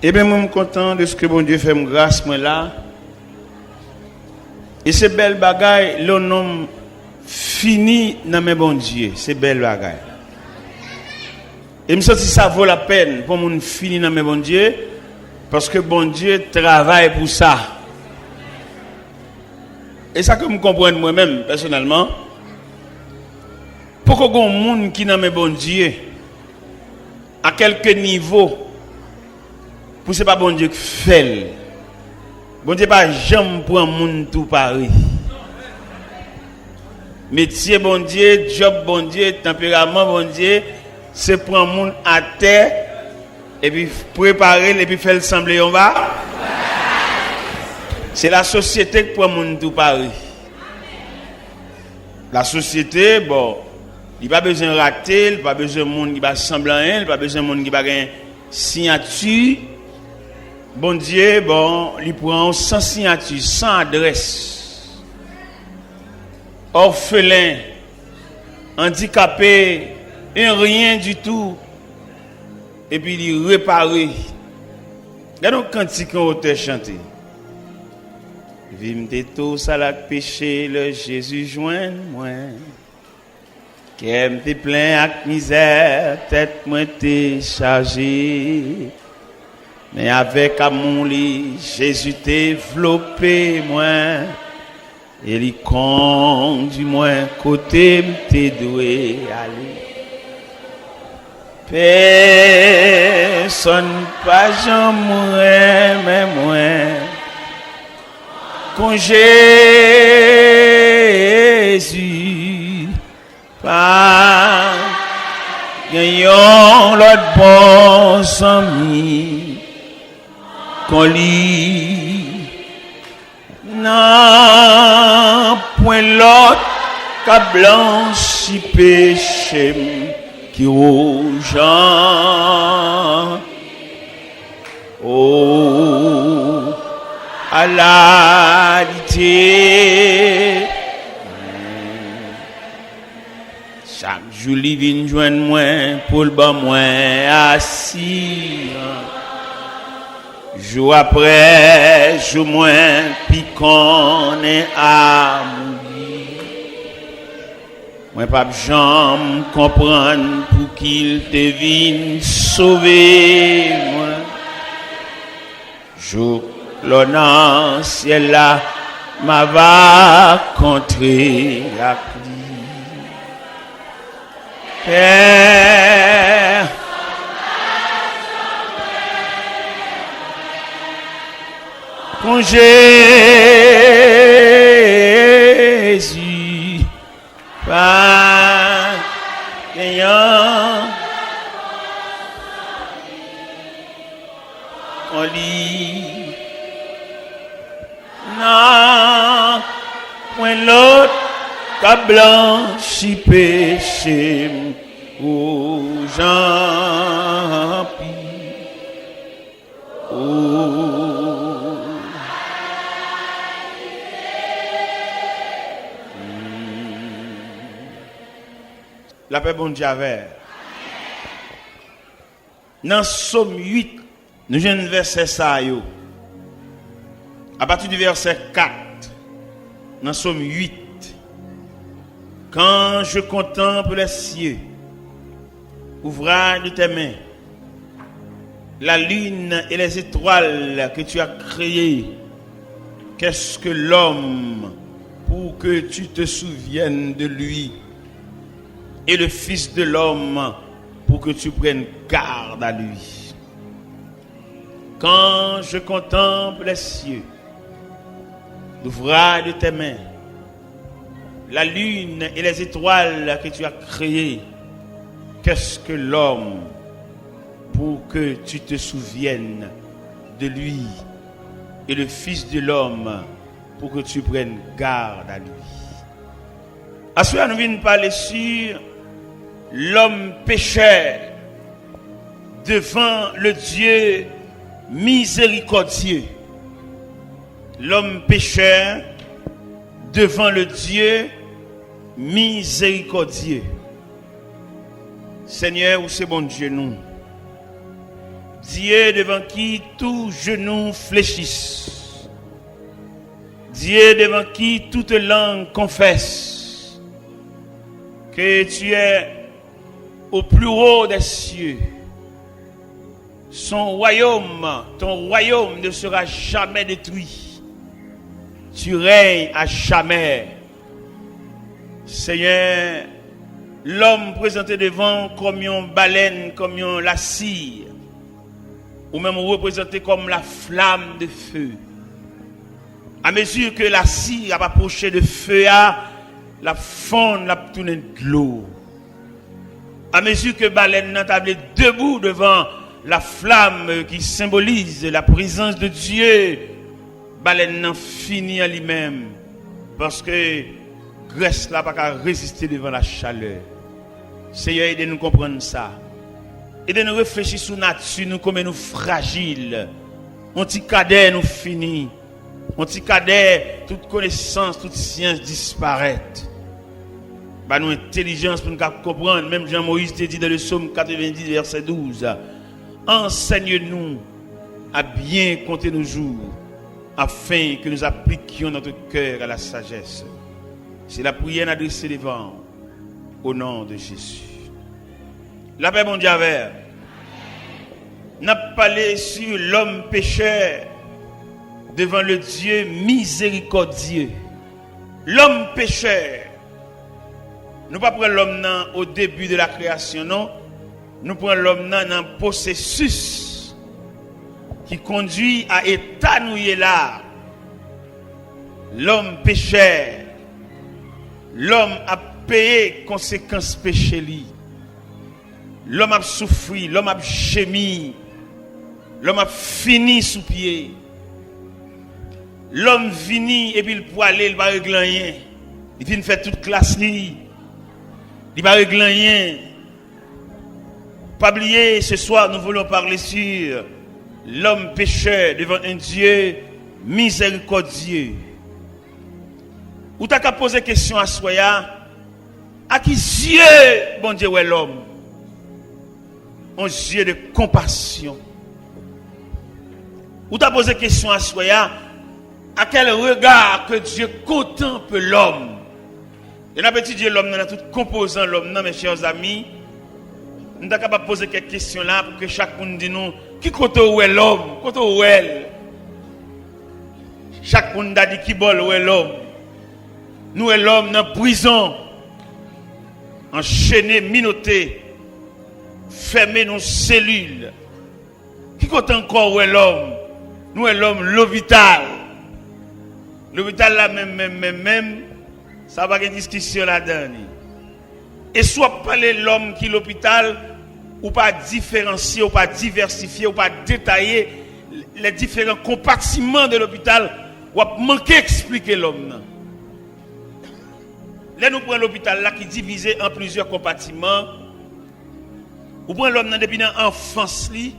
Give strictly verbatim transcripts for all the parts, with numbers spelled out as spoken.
Ebyen, mwen, m kontan dèske Bondye fè m gras, mwen la. E se bèl bagay lè yon nonm fini nan men Bondye. Se bèl bagay. E m santi sa vo lapèn pou yon moun fini nan men Bondye, paske Bondye travay pou sa. E sa ke m konprann mwen menm, pèsonèlman, poko gen yon moun ki nan men Bondye, a kèlke nivo, pou se pa Bondye k fè l. Bondye pa janm pran moun tou pare. Metye Bondye, djòb Bondye, tanperaman Bondye, se pran moun atè, epi prepare l, epi fè l sanble yon ba. Se lasosyete k pran moun tou pare. Lasosyete, bon, li pa bezwen rate, li pa bezwen moun ki pa sanble anyen, li pa bezwen moun ki pa gen siyati. Bondye, bon, li pran w san siyati, san adrès. Òfelen, andikape, en rien du tout. Epi li repare. Gade yon kantik yon otè chante. Vi m te tou sal ak peche lè Jezi jwenn mwen. Kè m te plen ak mizè, tèt mwen te chaje. Men avèk amou li, Jezi te vlope mwen. E li kondi mwen kote m te dwe ale. Pèsonn pa janm renmen mwen kon Jezi. Pa gen yon lòt bon zanmi kon li. Nan pwen lòt k ap blanchi peche m ki wouj an. O, ala li te. Chak jou li vin jwenn mwen pou l ban mwen asirans. Jou apre jou mwen pi konnen amou li. Mwen p ap janm konprann pouki l te vin sove mwen. Jouk lò nan syèl la, m a va kontre ak li. Pè, kon Jezi, pa gen yon kon li. Nan pwen lòt k ap blanchi peche m wouj anpi. O. Lapè Bondye avè. Nan Sòm uit, nou jwenn vèsè sa yo. À partir du verset quatre, nan Sòm uit, quand je contemple les cieux, ouvrage de tes mains, la lune et les étoiles que tu as créées, qu'est-ce que l'homme pour que tu te souviennes de lui, et le fils de l'homme pour que tu prennes garde à lui? Quand je contemple les cieux, l'ouvrage de tes mains, la lune et les étoiles que tu as créées, qu'est-ce que l'homme pour que tu te souviennes de lui, et le fils de l'homme pour que tu prennes garde à lui? Aswè a nou vin pale sur l'homme pécheur devant le Dieu miséricordieux. L'homme pécheur devant le Dieu miséricordieux. Senyè, ou se Bondye nou. Dieu devant qui tout genou fléchisse, Dieu devant qui toute langue confesse que tu es au plus haut des cieux. Son royaume, ton royaume ne sera jamais détruit. Tu règnes à jamais. Senyè, lòm prezante devan w kòm yon balèn, kòm yon lasi. Ou menm ou reprezante kòm la flamme de feu. A mezi ke lasi ap apwoche de fe a, l ap fonn, l ap tounen dlo. A mezi ke balèn nan ta vle debou devan la flamme qui symbolise la présence de Dieu, balèn nan fini an li menm, paske grès la pa ka reziste devan la chalè. Seyè, ede nou konprann sa. Ede nou reflechi sou nati nou, konbyen nou frajil. Yon ti kadè nou fini. Yon ti kadè, tout konesans, tout syans disparèt. Ba nou entèlijans pou nou ka konprann, menm jan Moyiz te di dans le psaume quatre-vingt-dix, verset douze. Enseigne-nous à bien compter nos jours, afin que nous appliquions notre cœur à la sagesse. Se lapriyè n adrese devan w, au nom de Jésus. Lapè Bondye avè w. N ap pale sur l'homme pécheur devant le Dieu miséricordieux. Lòm pechè. Nou pa pran lòm nan o debi de la kreyasyon, non. Nou pran lòm nan nan pwosesis ki kondui a eta nou ye la. Lòm pechè. Lòm ap peye konsekans peche li. Lòm ap soufri, lòm ap jemi, lòm ap fini sou pye. Lòm vini epi l pwale, l pa regle anyen. Li fin fè tout klas li, li pa regle anyen. Pa bliye, ce soir, nous voulons parler sur l'homme pécheur devant un Dieu miséricordieux. Ou ta ka poze kesyon aswè a, a ki zye Bondye wè lòm? Un zye de konpasyon. Ou ta poze kesyon aswè a, à quel regard que Dieu contemple l'homme? Lè n ap etidye lòm nan, nan tout konpozan lòm nan, mes chers amis, nou ta kapab poze kèk kesyon la pou ke chak moun di nou, ki kote w wè lòm? Kote w wè l? Chak moun ta di ki bò l wè lòm. Nou wè lòm nan prizon, anchene, minote, fèmen nan selil. Ki kote ankò w wè lòm? Nou wè lòm lopital. Lopital la menm, menm, menm, menm, sa pa gen diskisyon ladan li. E si w ap pale lòm ki lopital, ou pa diferansye, ou pa divèsifye, ou pa detaye les différents compartiments de l'hôpital, w ap manke eksplike lòm nan. Lè nou pran lopital la ki divize an plizyè konpatiman, ou pran lòm nan depi nan anfans li.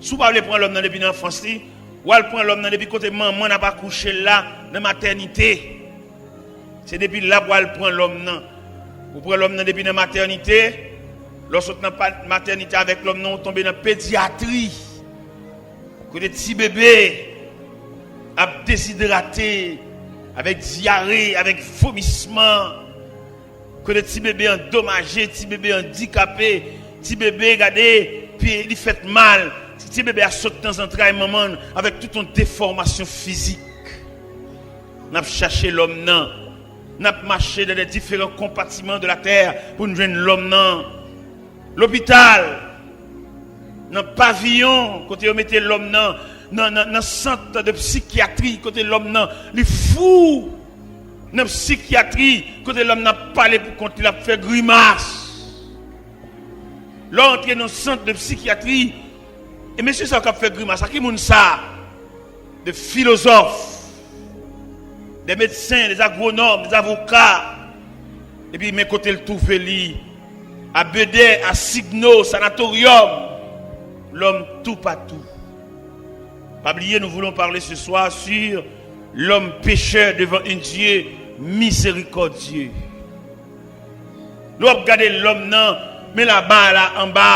Si w pa vle pran lòm nan depi nan anfans li, w al pran lòm nan depi kote manman n ap akouche l la, nan matènite. Se depi la pou w al pran lòm nan. Ou pran lòm nan depi nan matènite. Lè w sot nan pa-, matènite avèk lòm nan, ou tonbe nan pedyatri. Kote ti bebe ap dezidrate, avèk dyare, avèk vomisman. Kote ti bebe andomaje, ti bebe andikape, ti bebe, gade, pye li fèt mal. Ti, ti bebe a sot nan zantray manman l avèk tout yon defòmasyon fizik. N ap chache lòm nan. N ap mache dans les différents compartiments de la terre pou n jwenn lòm nan. Lopital, nan paviyon kote yo mete lòm nan, nan, nan, nan sant de psikyatri kote lòm nan li fou, nan psikyatri kote lòm nan ap pale pou kont li, l ap fè grimas. Lè w antre nan sant de psikyatri, e mesye sa yo k ap fè grimas, a ki moun sa? De filozòf, de medsen, de agwonòm, de avoka. Epi men kote l twouve li, a Bedè, a Signo, Sanatoryòm, lòm toupatou. Pa bliye, nous voulons parler ce soir sur l'homme pécheur devant un Dieu miséricordieux. Lè w ap gade lòm nan, men laba la anba,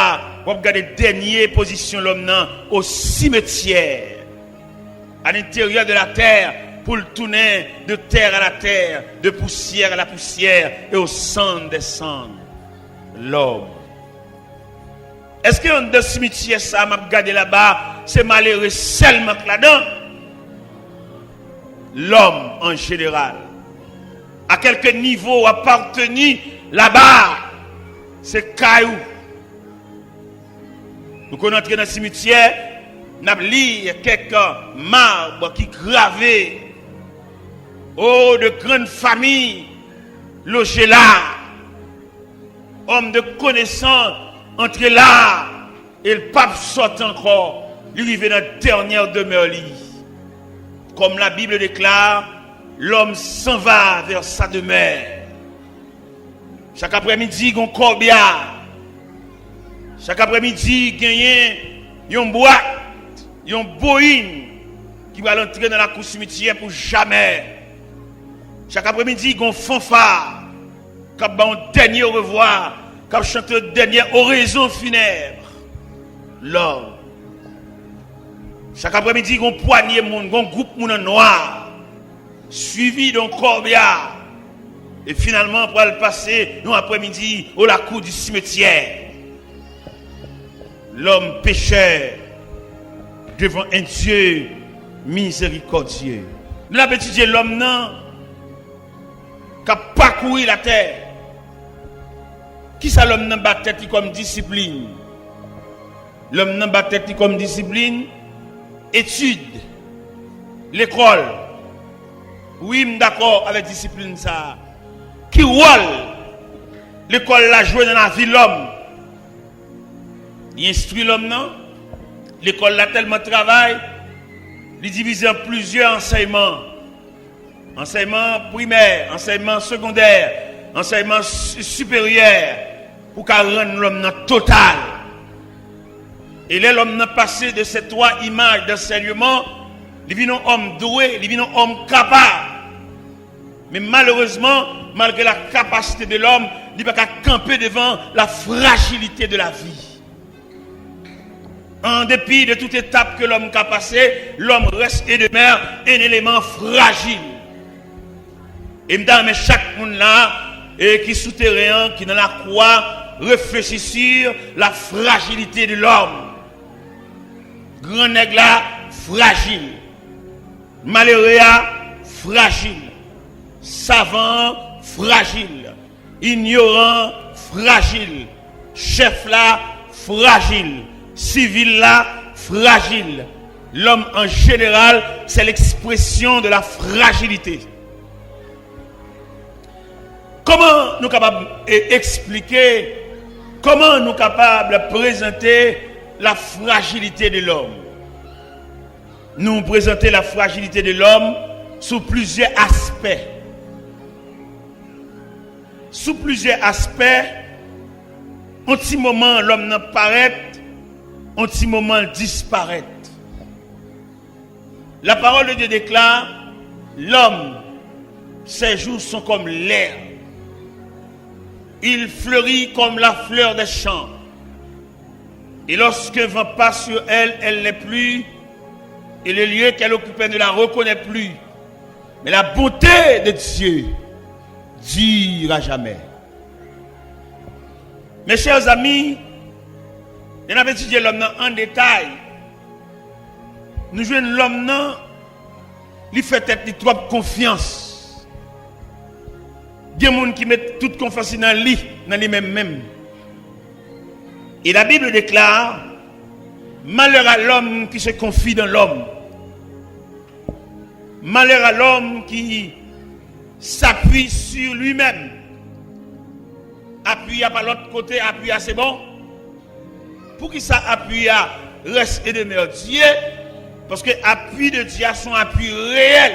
W ap gade dènye pozisyon lòm nan au cimetière, à l'intérieur de la terre, pou l tounen de terre à la terre, de poussière à la poussière et au cendre des cendres. Lòm. Èske anndan simityè sa a m ap gade laba, se malere sèlman k ladan? Lòm an jeneral. A kèlke nivo w apateni laba, se kay ou. Nou konn antre nan simityè, n ap li kèk mab ki grave. Oh, de grandes familles logées là. Homme de connaissance antre la, e l p ap sòti ankò. Li rive nan dènyè demè li. Comme la Bible déclare, l'homme s'en va vers sa demeure. Chak aprèmidi, gon kòbya. Chak aprèmidi, genyen yon bwat, yon boyin ki pral antre nan lakou simityè pou jamè. Chak aprèmidi, gon fanfa k ap ba yon dènye orevwa, k ap chante dènye oraison funèbre. Lòm. Chak aprèmidi, gon pwanye moun, gon gwoup moun an nwa, suivi de yon kòbya, e finalman pral pase yon aprèmidi au lakou di simityè. Lòm pechè devan un Dieu miséricordieux. Nou ap etidye lòm nan k ap pakouri latè. Kisa lòm nan ba tèt li kòm disiplin? Lòm nan ba tèt li kòm disiplin, etid, lekòl. Wi, m dakò avèk disiplin sa a. Ki wòl lekòl la jwe nan lavi lòm? Li enstwi lòm nan. Lekòl la tèlman travay, li divize an plizyè ansèyman. Ansèyman primè, ansèyman segondè, ansèyman si-, siperyè, pou ka rann lòm nan total. E lè lòm nan pase de ces trois images d'enseignement, li vin yon òm dwe, li vin yon òm kapab. Men malerezman, malgre la kapasite de lòm, li pa ka kanpe devan la frajilite de la vi. En dépit de toute étape que l'homme ka pase, l'homme reste et demeure un élément fragile. E m ta renmen chak moun la, e ki sou teren an, ki nan lakou a, reflechi sur la fragilité de l'homme. Gran nèg la frajil. Malere a frajil. Savan an frajil. Inyoran an frajil. Chèf la frajil. Sivil la frajil. L'homme en général, c'est l'expression de la fragilité. Kòman nou kapab, e, eksplike, kòman nou kapab prezante la frajilite de lòm? Nou prezante la frajilite de lòm sou plizyè aspè. Sou plizyè aspè, yon ti moman lòm nan parèt, yon ti moman l disparèt. La parole de Dieu déclare, l'homme, ses jours sont comme l'herbe. Il fleurit comme la fleur des champs. Et lorsqu'un vent passe sur elle, elle n'est plus, et le lieu qu'elle occupait ne la reconnaît plus. Mais la bonté de Dieu dure à jamais. Mes chers amis, lè n ap etidye lòm nan an detay, nou jwenn lòm nan, li fè tèt li twòp konfyans. Gen moun ki met tout konfyans li nan li, nan li menm menm. Et la Bible déclare, malheur à l'homme qui se confie dans l'homme. Malheur à l'homme qui s'appuie sur lui-même. Apui a pa lòt kote, apui a se bon. Poukisa apui a reste et demeure Dieu? Paske apui de Dye a se yon apui reyèl,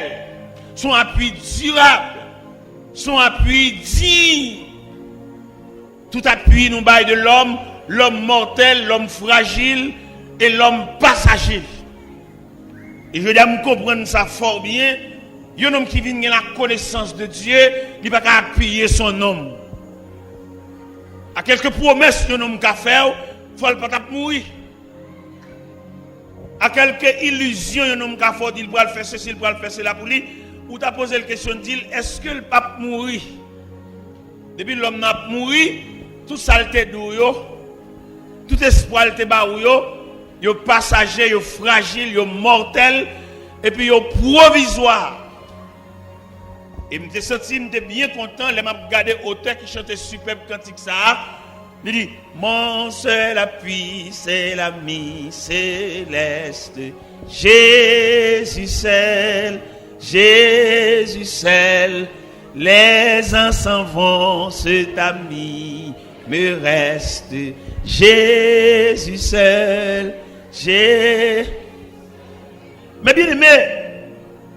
se yon apui dirab, se yon apui diy. Tout apui nou bay de lòm, lòm mòtèl, lòm frajil e lòm pasaje. E jodi a, m konprann sa fò byen. Yon nonm ki vin gen lakonesans de Dye, li pa ka apiye son nonm. A kèlke pwomès yon nonm ka fè w, Pòl pa t ap mouri. A kèlke ilizyon yon nonm ka fè w, di l pral fè sesi, l pral fè sela pou li, ou ta poze l kesyon, di l, èske l p ap mouri? Depi lòm nan ap mouri, tout sa l te di w yo, tout espwa l te ba ou yo, yo pasaje, yo frajil, yo mòtèl, epi yo pwovizwa. E m te santi m te byen kontan lè m ap gade otè ki chante sipèb kantik sa a. Li di, Mon seul appui, c'est l'ami céleste, Jésus seul, Jésus seul, les uns s'en vont, cet ami me reste, Jésus seul, Jésus. Men byeneme,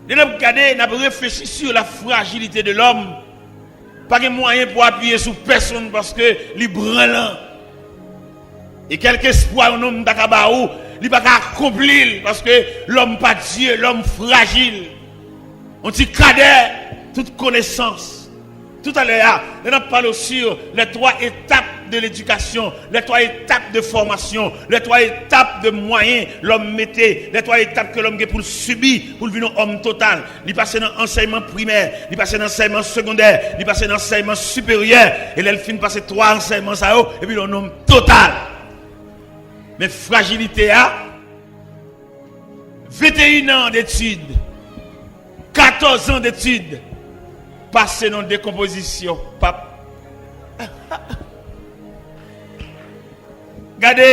lè n ap gade, n ap reflechi sur la fragilité de l'homme. Pa gen mwayen pou apiye sou pèsonn paske li branlan. E kèlkespwa yon nonm ta ka ba ou, li pa ka akonpli l paske lòm pa Dye, lòm frajil. On ti kadè, tout konesans. Toutalè a, lè n ap pale w sur les trois étapes de l'éducation, les trois étapes de formation, les trois étapes de mwayen lòm mete, les trois étapes ke lòm gen pou l sibi pou l vin yon òm total. Li pase nan ansèyman primè, li pase nan ansèyman segondè, li pase nan ansèyman siperyè, e lè l fin pase twa ansèyman sa yo, epi l yon nonm total. Men frajilite a, venteyen an detid, katòz an detid, pase nan dekonpozisyon. Pap. Gade,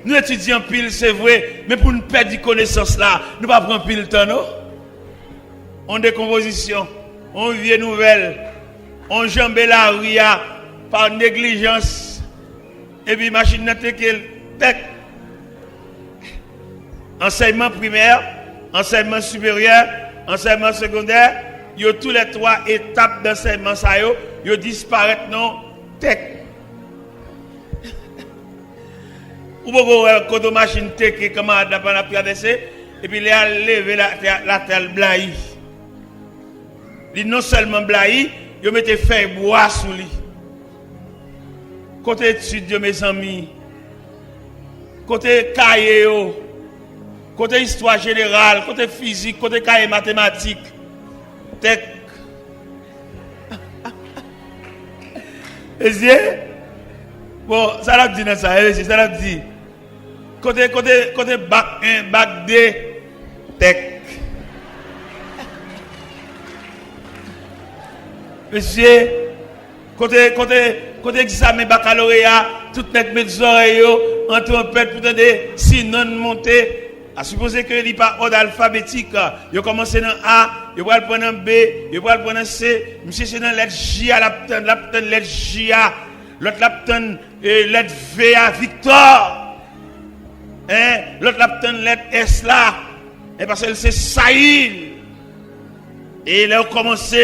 nou etidye anpil, se vre, men pou n pèdi konesans la, nou pa pran anpil tan, non. On dekonpozisyon, on vye nouvèl, on janbe lari a pa neglijans, epi machin nan teke l tèk. Ansèyman primè, ansèyman siperyè, ansèyman segondè, yo toulètwa etap dansèyman sa yo, yo disparèt nan tèk. Ou poko wè kote machin teke kanmarad la pandan ap travèse, epi lè al leve latè, latè al blayi. Li non sèlman blayi, yo mete fèy bwa sou li. Kote etid yo, mezanmi? Kote kaye yo? Kote istwa jeneral? Kote fizik? Kote kaye matematik? Tèk. Mesye, bon, sa l ap di nan sa, mesye, sa l ap di? Kote, kote, kote bak en, bak de? Tèk. Mesye, kote, kote, kote egzamen bakaloreya? Tout nèg met zòrèy yo an twonpèt pou tande si nòt monte. A sipoze ke li pa òd alfabetik. Yo kòmanse nan A, yo pral pran nan B, yo pral pran nan C. Misye se nan lèt J a l ap tann, l ap tann lèt J a. Lòt la ap tann, e, lèt V a, Victor. Hein? Lòt la ap tann lèt S la. E paske l se Sayil. E lè yo kòmanse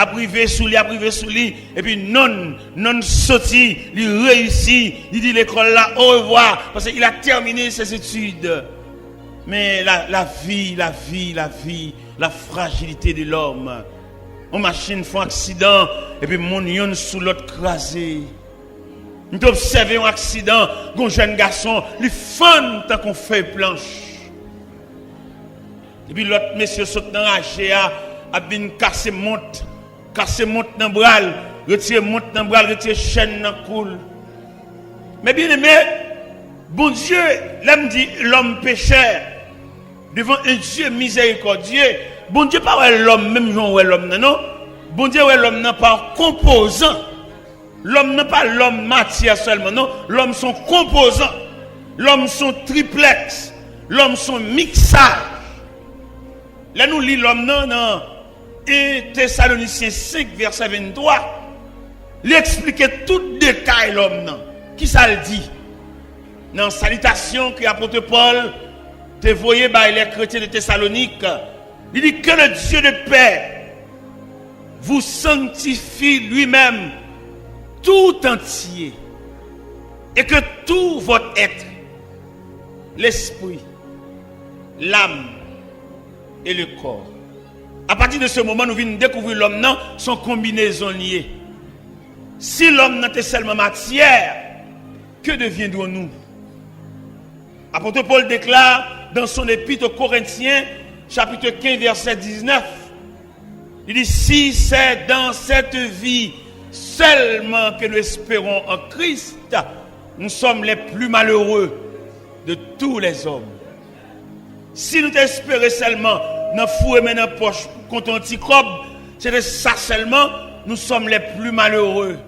ap rive sou li, ap rive sou li, epi nonn, nonn soti, li reyisi, li di lekòl la orevwa, paske il a terminé ses études. Men la, la vi, la vi, la vi, la frajilite de lòm. Yon machin fè yon aksidan, epi moun yonn sou lòt kraze. M te obsève yon aksidan, gon jèn gason, li fann tankou fèy planch. Epi lòt mesye sot nan raje a, ap vin kase mont, kase mont nan bra l, retire mont nan bra l, retire chèn nan kou l. Men byeneme, Bondye, lè m di lòm pechè, devan un Dieu miséricordieux, Bondye pa wè lòm menm jan w wè lòm nan, non. Bondye wè lòm nan pa konpozan. Lòm nan pa lòm matyè sèlman, non. Lòm se yon konpozan. Lòm se yon triplèks. Lòm se yon miksaj. Lè nou li lòm nan nan en Tesalonisyen senk, vèsè venntwa, li eksplike tout detay lòm nan. Kisa l di? Nan salitasyon ke apot Pòl te voye bay lè kretyen de Tesalonik, li di, Que le Dieu de paix vous sanctifie lui-même tout entier, et que tout votre être, l'esprit, l'âme et le corps. Apati de se moman, nou vin dekouvri lòm nan se yon konbinezon li ye. Si lòm nan te sèlman matyè, que deviendrons-nous? Apôtre Paul déclare dans son épître aux Corinthiens, chapitre quinze, verset dix-neuf, il dit, si c'est dans cette vie seulement que nous espérons en Christ, nous sommes les plus malheureux de tous les hommes. Si nou te espere sèlman nan foure men nan pòch pou konte yon ti kòb, se te sa sèlman, nous sommes les plus malheureux.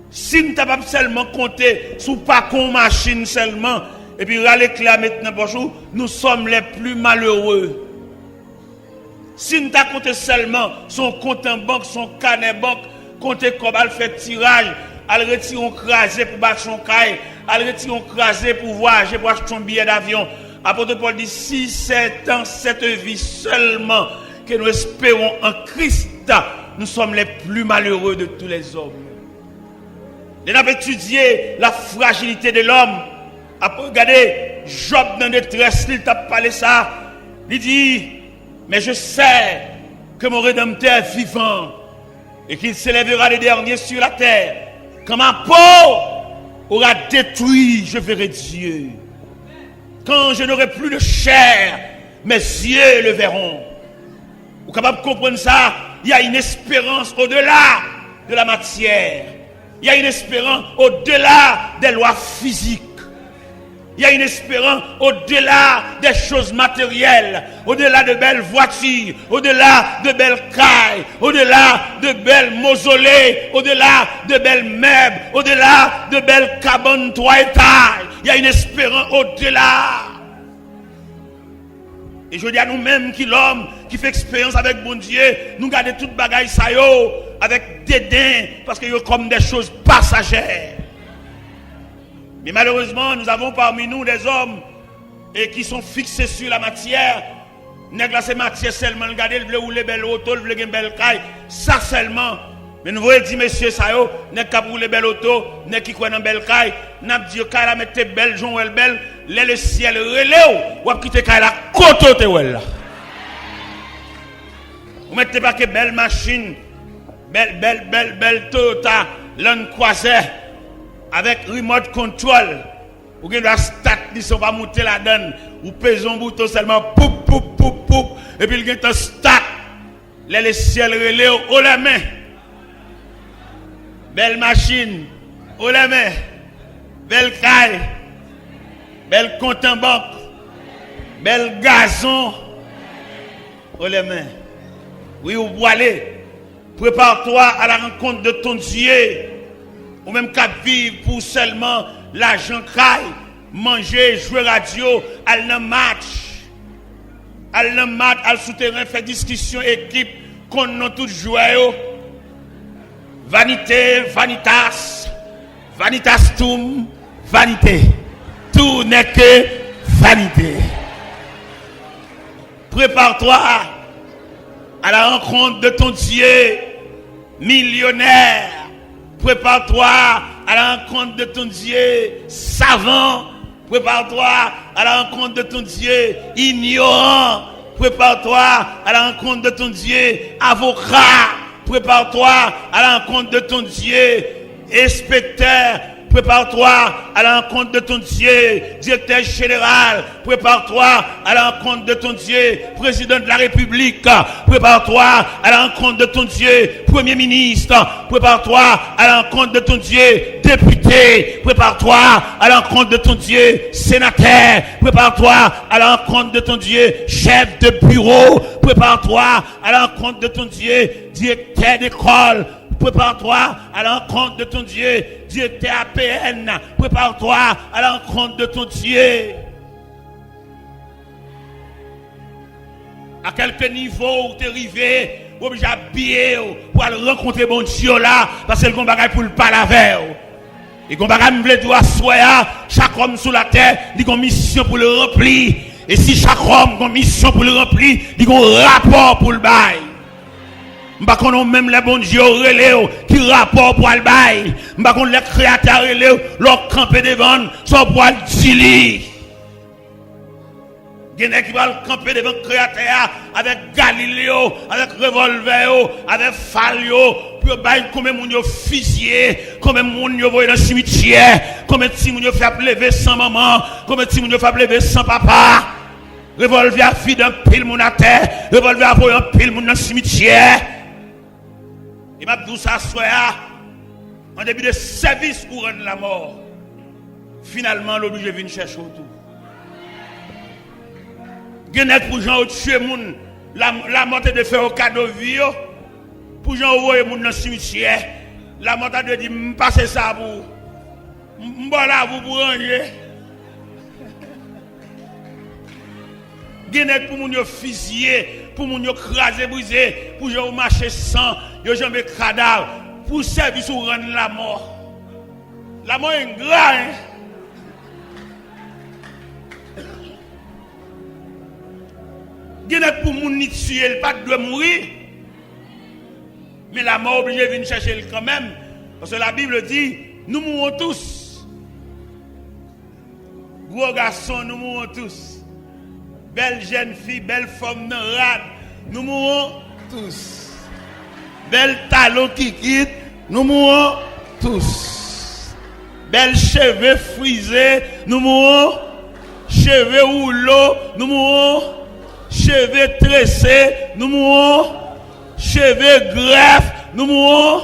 Si n ta p ap sèlman konte sou pakon machin sèlman, epi rale kle a met nan pòch ou, nous sommes les plus malheureux. Si n ta konte sèlman sou yon kont an bank, sou yon kanè bank, konte kòb, al fè tiraj, al retire yon kraze pou bati yon kay, al retire yon kraze pou vwayaje, pou achte yon biyè davyon. Apôtre Paul dit, si c'est dans cette vie seulement que nous espérons en Christ, nous sommes les plus malheureux de tous les hommes. Lè n ap etidye la frajilite de lòm, ap gade Jòb nan detrès li, l t ap pale sa, li di, mais je sais que mon Rédempteur est vivant et qu'il s'élèvera le dernier sur la terre. Quand ma peau aura détruit, je verrai Dieu. Quand je n'aurai plus de chair, mes yeux le verront. Ou kapab konprann sa, il y a une espérance au-delà de la matière. Il y a une espérance au-delà des lois physiques. Il y a une espérance au-delà des choses matérielles, au-delà de belles voitures, au-delà de belles cailles, au-delà de belles mausolées, au-delà de belles meubles, au-delà de belles cabanes trois étages. Il y a une espérance au-delà. E jodi a nou menm ki lòm, ki fè eksperyans avèk Bondye, nou gade tout bagay sa yo avèk deden, paske yo comme des choses passagères. Mais malheureusement, nous avons parmi nous des hommes et qui sont fixés sur la matière. Nèg la se matyè sèlman l gade, l vle woule bèl oto, l vle gen bèl kay, sa sèlman. Men nou voye di mesye sa yo, nèg k ap woule bèl oto, nèg ki kwè nan bèl kay, n ap di yo kay la mèt te bèl jan w wè l bèl, lè lesyèl rele w, w ap kite kay la kote w te wè l la. Ou mèt te pake bèl machin, bèl, bèl, bèl, bèl Toyota Land Cruiser avèk remote control. Ou gen dwa start li san w pa moute ladann. Ou peze yon bouton sèlman, poup, poup, poup, poup, epi l gentan start. Lè lesyèl rele w, haut les mains. Bèl machin, haut les mains. Bèl kay, bèl kont an bank, bèl gazon, haut les mains. Wi, ou pwale. Prépare-toi à la rencontre de ton Dieu. Ou menm k ap viv pou sèlman lajan, kay, manje, jwe radyo, al nan match. Al nan match, al sou teren, fè diskisyon ekip, konn non tout jwè yo. Vanité, vanitas, vanitastum, vanité. Tout n'est que vanité. Prépare-toi à la rencontre de ton Dieu, millionnaire. Prépare-toi à la rencontre de ton Dieu, savant. Prépare-toi à la rencontre de ton Dieu, ignorant. Prépare-toi à la rencontre de ton Dieu, avocat. Prépare-toi à la rencontre de ton Dieu, inspecteur. Prépare-toi à la rencontre de ton Dieu, directeur général. Prépare-toi à la rencontre de ton Dieu, président de la République. Prépare-toi à la rencontre de ton Dieu, premier ministre. Prépare-toi à la rencontre de ton Dieu, député. Prépare-toi à la rencontre de ton Dieu, sénateur. Prépare-toi à la rencontre de ton Dieu, chef de bureau. Prépare-toi à la rencontre de ton Dieu, directeur d'école. Prépare-toi à la rencontre de ton Dieu, directeur A P N. Prépare-toi à la rencontre de ton Dieu. A kèlke nivo ou te rive, ou oblije abiye w pou al rankontre Bondye w la, paske l gon bagay pou l pale avè w. E gon bagay m vle di w aswè a, chak òm sou latè, li gon misyon pou l ranpli. E si chak òm gon misyon pou l ranpli, li gon rapò pou l bay. M pa konnen w menm lè Bondye w rele w, ki rapò w pral bay. M pa konn lè Kreyatè a rele w, lè w kanpe devan l, sa w pral di li. Gen nèg ki pral kanpe devan Kreyatè a avèk galil yo, avèk revòlvè yo, avèk fal yo, pou yo bay konbyen moun yo fiziye, konbyen moun yo voye nan simityè, konbyen timoun yo fè ap leve san manman, konbyen timoun yo fè ap leve san papa. Revòlvè a vide anpil moun atè, revòlvè a voye anpil moun nan simityè. E m ap di w sa aswè a, an depi de sèvis ou rann lamò, finalman l oblije vin chèche w tou. Gen nèg pou jan yo tye moun, la- lamò te dwe fè yo kado vi yo, pou jan yo voye moun nan simityè, lamò ta dwe di m pase sa pou ou, m ba w lavi w pou ranje. Gen nèg pou moun yo fiziye, pou moun yo kraze brize, pou jan yo mache san, yo janbe kadav, pou sèvis ou rann lamò. Lamò engra, en. Gen nèg pou moun li tiye, li pa t dwe mouri. Men lamò oblije vin chèche l kanmenm. Paske Labib di, nous mourrons tous. Gwo gason, nous mourrons tous. Bèl jèn fi, bèl fòm nan rad, nous mourrons tous. Bèl talon kikit, nous mourrons tous. Bèl cheve frize, nous mourrons. Cheve woulo, nous mourrons. Cheve trese, nous mourrons. Cheve grèf, nous mourrons.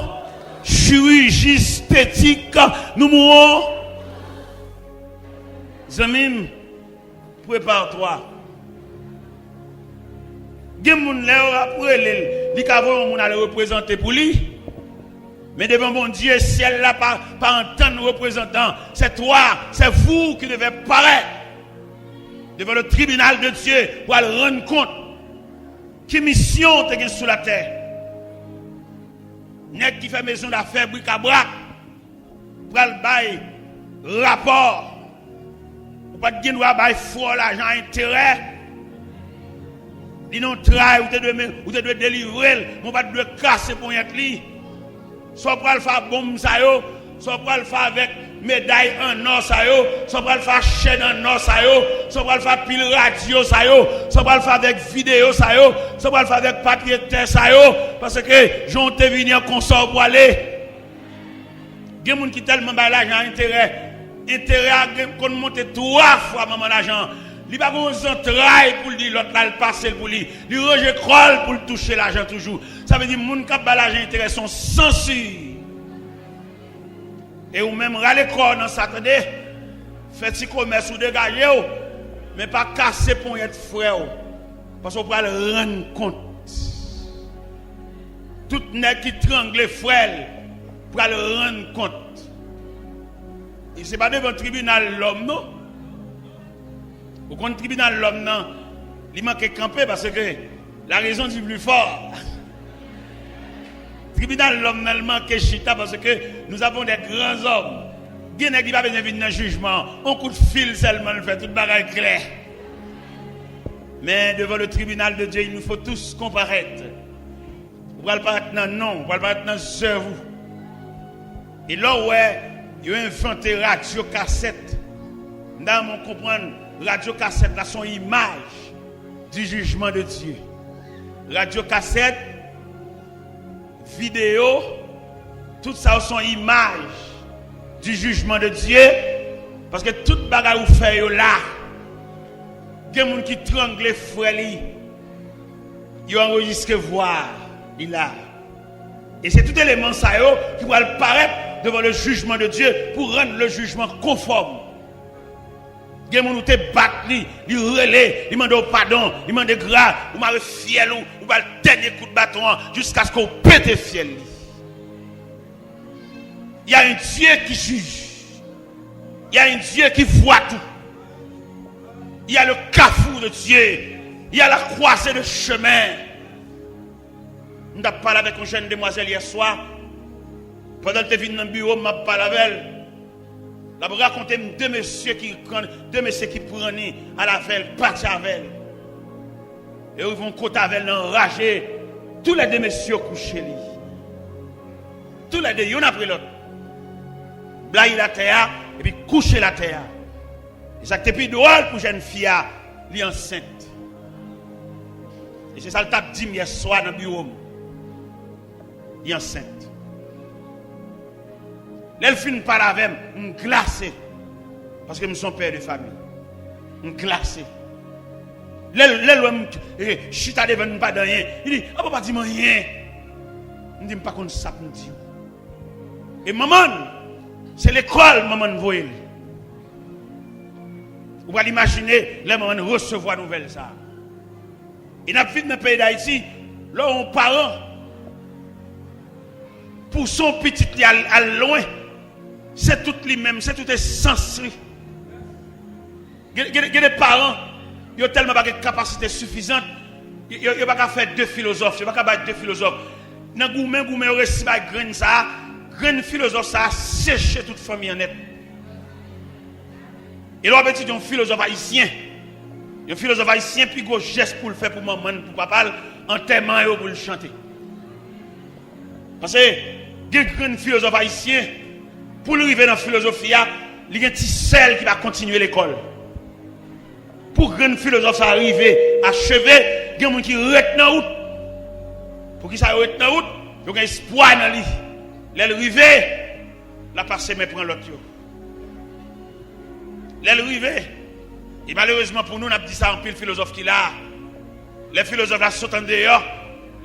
Chiriji estetik, nous mourrons. Zanmi m, prépare-toi. Gen moun lè yo ap rele l, li ka voye yon moun ale reprezante pou li. Men devan Bondye, syèl la pa, pa antann reprezantan. C'est toi, c'est vous qui devez paraître devant le tribunal de Dieu pou al rann kont ki misyon w te gen sou latè. Nèg ki fè mezon dafè brikabrak pral bay rapò. Ou pa t gen dwa bay frè w lajan a enterè. Li nan yon tray, ou te dwe, men- ou te dwe delivre l, men ou pa t dwe kase ponyèt li. Sa w pral fè a bonm sa yo, sa w pral fè avèk meday an nò sa yo, sa w pral fè a chèn an nò sa yo, sa w pral fè a pil radyo sa yo, sa w pral fè avèk videyo sa yo, sa w pral fè avèk papye tè sa yo, paske jan w te vini an konsa w pwale. Gen moun ki tèlman bay lajan a enterè, enterè a gen konn monte twa fwa manman lajan an. Li pa gen yon zantray pou l di lòt la, l pase l pou li. Li ranje kò l pou l touche lajan toujou. Sa vle di moun k ap bay lajan enterè se yon sansi. E ou menm rale kò w nan sa, tande. Fè ti komès ou degaje w, men pa kase ponyèt frè w, paske w pral rann kont. Tout nèg ki trangle frè l pral rann kont. E se pa devan tribinal lòm, non. Ou konn tribinal lòm nan, li manke kanpe paske la raison du plus fort. Tribinal lòm nan, li manke chita paske nous avons des grands hommes. Gen nèg li pa bezwen vin nan jijman an. On kout fil sèlman l fè, tout bagay klè. Men devant le tribunal de Dieu, il nous faut tous comparaître. Ou pral parèt nan non, ou pral parèt nan zèv ou. E lè w wè yo envante radyo kasèt, m ta renmen w konprann, radyo kasèt la se yon imaj du jugement de Dieu. Radyo kasèt, videyo, tout sa yo se yon imaj du jugement de Dieu, paske tout bagay ou fè yo la. Gen moun ki trangle frè li, yo anrejistre vwa li la. E se tout eleman sa yo ki pral parèt devan le jugement de Dieu pou rann le jugement konfòm. Gen moun ou te bat li, li rele, li mande w padon, li mande gra, ou mare fyèl ou, ou ba l dènye kout baton an jiskaske w pete fyèl li. Il y a un Dieu qui juge. Il y a un Dieu qui voit tout. Il y a le carrefour de Dieu. Il y a la croisée de chemin. M t ap pale avèk yon jèn demwazèl yè swa. Pandan l te vin nan biwo m, m ap pale avè l. L ap rakonte m de mesye ki pran, de mesye ki pran li al avè l, pati avè l. E yo rive yon kote avè l nan raje, toulède mesye yo kouche li. Toulède, youn apre lòt. Blayi l atè a, epi kouche l atè a. E sa k te pi dwòl pou jèn fi a, Li ansent. E se sa l t ap di m yèswa nan biwo m. Li ansent. Lè l fin pale avè m, m glase. Paske m se yon pè de fanmi. M glase. Lè l, lè l wè m, eh, chita devan l, m pa di anyen. Li di, "A, papa, di m anyen." M di, "M pa konn sa pou m di w." E manman l, se lekòl manman l voye l. Ou pral imajine lè manman l resevwa nouvèl sa a. E n ap viv nan peyi Dayiti, lè yon paran pouse yon pitit li al, al lwen, se tout li menm, se tout esans li. Gen, gen, gen de paran, yo tèlman pa gen kapasite sifizan, yo, yo, yo pa ka fè de filozòf, yo pa ka bay de filozòf. Nan goumen, goumen, yo resi bay grenn sa a, grenn filozòf sa a seche tout fanmi an nèt. E lè w ap etidye yon filozòf ayisyen, yon filozòf ayisyen pi gwo jès pou l fè pou manman l, pou papa l, antèman yo pou l chante. Paske gen grenn filozòf ayisyen, pou l rive nan filozofi a, li gen ti sè l ki pa kontinye lekòl. Pou grenn filozòf sa a rive acheve, gen moun ki ret nan wout. Poukisa yo ret nan wout? Yo gen espwa nan li. Lè l rive, l ap pase men pran lòt yo. Lè l rive, e malerezman pou nou, n ap di sa, anpil filozòf ki la a. Lè filozòf la sot andeyò,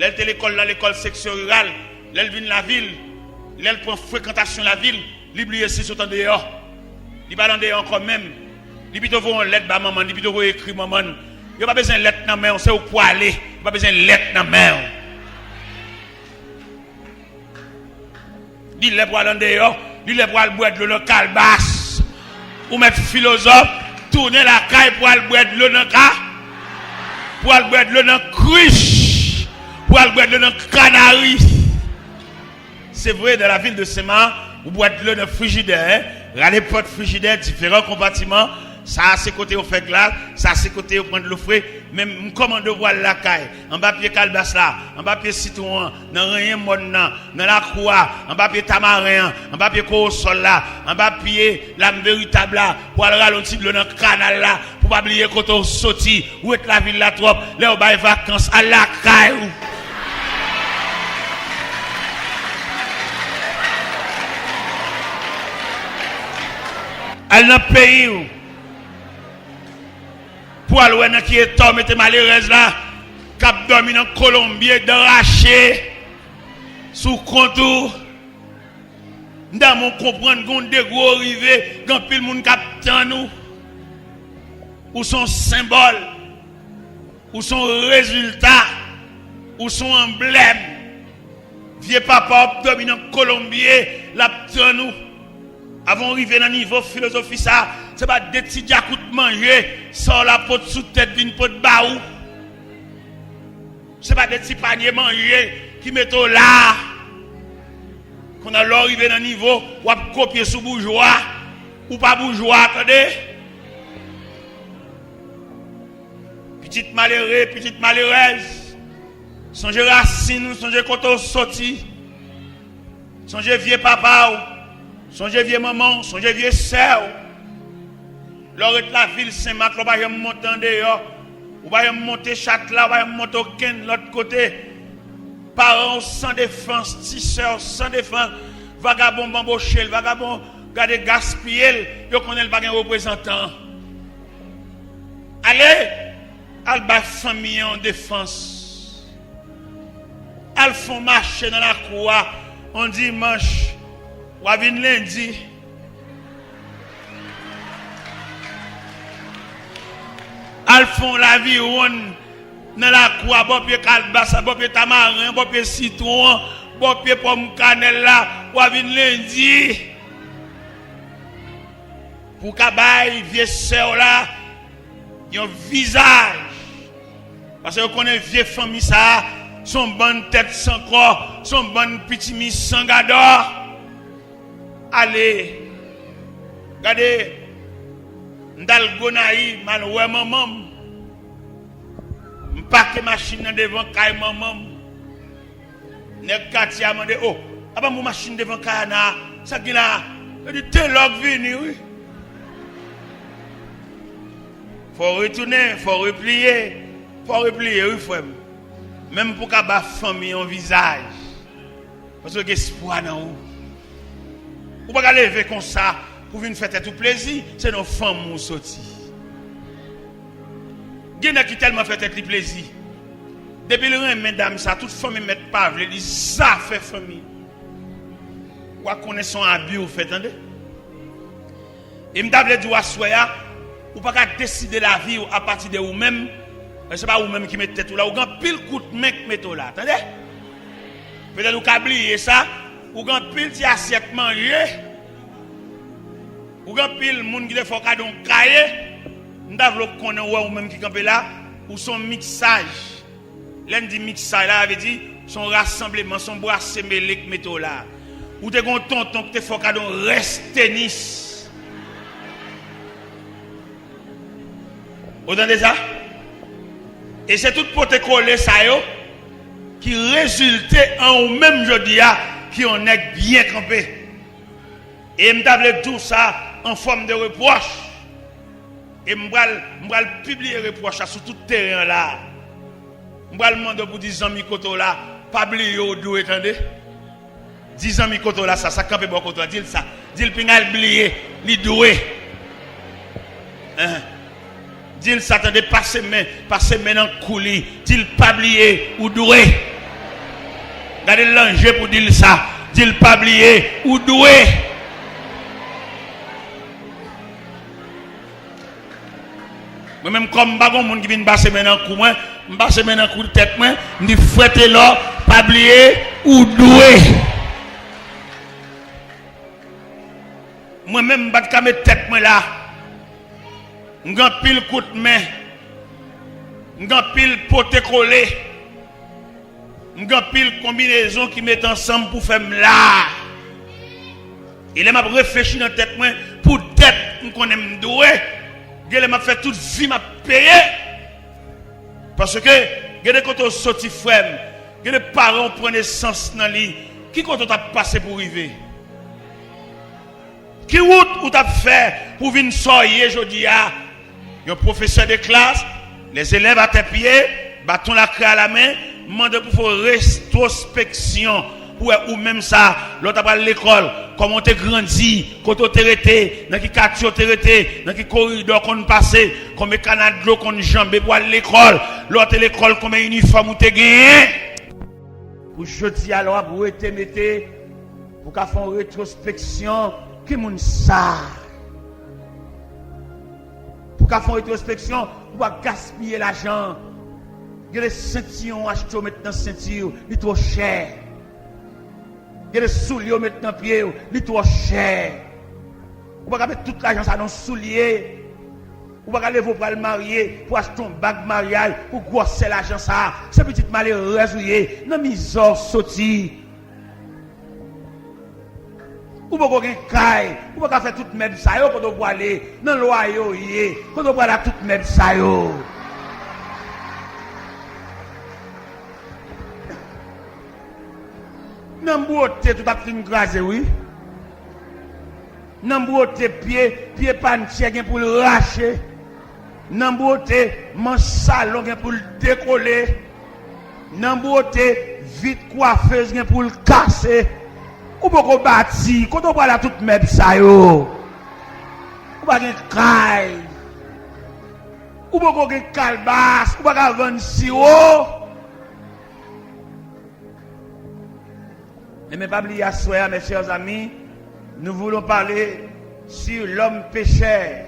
lè l te lekòl nan lekòl seksyon riral, lè l vin lavil, lè l pran frekantasyon lavil, li bliye si l sot andeyò. Li pa al andeyò ankò menm. Li pito voye yon lèt ba manman l, li pito voye ekri manman l. Yo pa bezwen lèt nan men w, se ou k pwale. Yo pa bezwen lèt nan men w. Li lè pou al andeyò, li lè pou al bwè dlo nan kalbas. Ou mèt filozòf, tounen lakay pou al bwè dlo nan ka, pou al bwè dlo nan krich, pou al bwè dlo nan kanari. Se vre, dans la ville de Saint-Marc, ou bwè dlo nan frijidè, rale pòt frijidè, diferan konpatiman. Sa a se kote yo fè glas, sa a se kote yo pran dlo fre. Men m kòmande w pou al lakay, anba pye kalbas la, anba pye sitwon an, nan renyen mòn nan, nan lakou a, anba pye tamaren an, anba pye kowosòl la, anba pye lam veritab la, pou al rale yon ti dlo nan kanal la, pou pa bliye kote w soti, ou ret lavil la twòp, lè yo bay vakans, al lakay ou. Al nan peyi w. Pou al wè nan ki eta w mete malerèz la, k ap dòmi nan kolonbye, dan rache, sou kont ou. M ta renmen w konprann, gen yon degre w rive, gen anpil moun k ap tann ou. Ou se yon senbòl. Ou se yon rezilta. Ou se yon anblèm. Vye papa w ap dòmi nan kolonbye, l ap tann ou. Avan w rive nan nivo filozofi sa a, se pa de ti djakout manje, sa w la pot sou tèt vin pot ba ou. Se pa de ti panye manje ki mete w la a. Kounye a, lè w rive nan nivo, w ap kopye sou boujwa. Ou pa boujwa, tande. Pitit malere, pitit malerèz. Sonje rasin ou, sonje kote w soti. Sonje vye papa w. Sonje vye manman w. Sonje vye sè w. Lè w ret lavil Senmak la, ou pa janm monte andeyò. Ou pa janm monte Chatla, ou pa janm monte okenn lòt kote. Paran w san defans, ti sè w san defans. Vagabon banboche l, vagabon gade gaspiye l, yo konnen l pa gen reprezantan. Ale, al bay fanmi an yon defans. Al fè yon mache nan lakou a yon dimanch, w a vin lendi. Al fè yon laviwonn nan lakou a, bò pye kalbas la, bò pye tamaren, bò pye sitwon an, bò pye pòm kanèl la, w a vin lendi. Pou w ka bay vye sè w la yon vizaj. Paske yo konnen vye fanmi sa a, se yon bann tèt san kò, se yon bann pitimi san gadò. Ale, gade, m t al Gonayiv, m al wè manman m. M pake machin nan devan kay manman m. Nèg katye a mande, "O, apa m wè machin devan kay Ana a? Sa k gen la a?" Yo di, "Telò k vini, wi." Fò w retounen, fò w repliye, fò w repliye, wi, frè m. Menm pou w ka ba fanmi yon vizaj. Paske w gen espwa nan ou. Ou pa ka leve konsa pou vin fè tèt ou plezi, se nan fanmi w soti. Gen nèg ki tèlman fè tèt li plezi. Depi l renmen dam sa, tout fanmi mèt pa vle li, zafè fanmi. W a konnen se yon abi w fè, tande. E m ta vle di w aswè a, ou pa ka deside lavi w apati de ou menm. E se pa ou menm ki met tèt ou la, ou gen anpil kout men k mete w la, tande. Petèt ou ka bliye sa, ou gen anpil ti asyèt manje, ou gen anpil moun ki te fè w kado yon kaye. M ta vle w konnen, ou wè ou menm ki kanpe la, ou se yon miksaj. Lè n di miksaj la, sa vle di se yon rasanbleman, se yon brase mele k mete w la. Ou te gen yon tonton ki te fè w kado yon rès tenis. Ou tande sa? E se tout pote kole sa yo ki rezilte an ou menm jodi a, ki yon nèg byen kanpe. E m ta vle di w sa an fòm de repwòch. E m pral, m pral pibliye repwòch la sou tout teren an la. M pral mande w pou di zanmi kote w la, pa bliye ou dwe, tande. Di zanmi kote w la sa, sa k kanpe bò kote w la, di l sa. Di l pinga l bliye, li dwe. Enhen. Di l sa, tande, pase men, pase men nan kou li. Di l pa bliye, ou dwe. Gade l nan je pou di l sa. Di l pa bliye, ou dwe. Mwen menm, kòm m pa gon moun ki vin pase men nan kou mwen, m pase men nan kou tèt mwen, m di, frè Telò, pa bliye, ou dwe. Mwen menm, m pa t ka met tèt mwen la. M gen anpil kout men. M gen anpil pote kole. M gen anpil konbinezon ki met ansanm pou fè m la. E lè m ap reflechi nan tèt mwen, poutèt m konnen m dwe, gen lè m ap fè tout vi m ap peye. Paske, gen de kote w soti, frè m, gen de paran w pran nesans nan li, ki kote w t ap pase pou w rive? Ki wout ou t ap fè pou w vin sa w ye jodi a? Yon pwofesè de klas, lèzelèv atèpye, baton lakrè alamen, mande pou fè w retwospeksyon, pou w wè ou menm sa, lè w t ap al lekòl, kòman w te grandi, kote w te rete, nan ki katye w te rete, nan ki koridò w konn pase, konbyen kana dlo w konn janbe pou w al lekòl, lè w te lekòl, konbyen inifòm ou te genyen. Pou jodi a, lè w ap rete mete, pou w ka fè yon retwospeksyon, ki moun sa? Pou w ka fè yon retwospeksyon, pou w pa gaspiye lajan. Gen de sentiyon w achte w met nan senti w, li twò chè. Gen de soulye w met nan pye w, li twò chè. Ou pa ka met tout lajan sa nan soulye. Ou pa ka leve w pral marye pou achte yon bag maryaj pou gwòsè lajan sa. Se pitit malerèz ou ye, nan mizè w soti. Ou poko gen kay, ou pa ka fè tout mèb sa yo, kote w pwale, nan lwaye w ye, kote w pral ak tout mèb sa yo? Nan bwote tout ap fin kraze wi. Nan bwote pye, pye pantye gen pou l rache. Nan bwote manch salon gen pou l dekole. Nan bwote vit kwafez gen pou l kase. Ou poko bati, kote w pral ak tout mèb sa yo? Ou pa gen kay. Ou poko gen kalbas, ou pa ka vann siwo. Ebyen, pa bliye aswè a, mes chers amis, nous voulons parler sur l'homme pécheur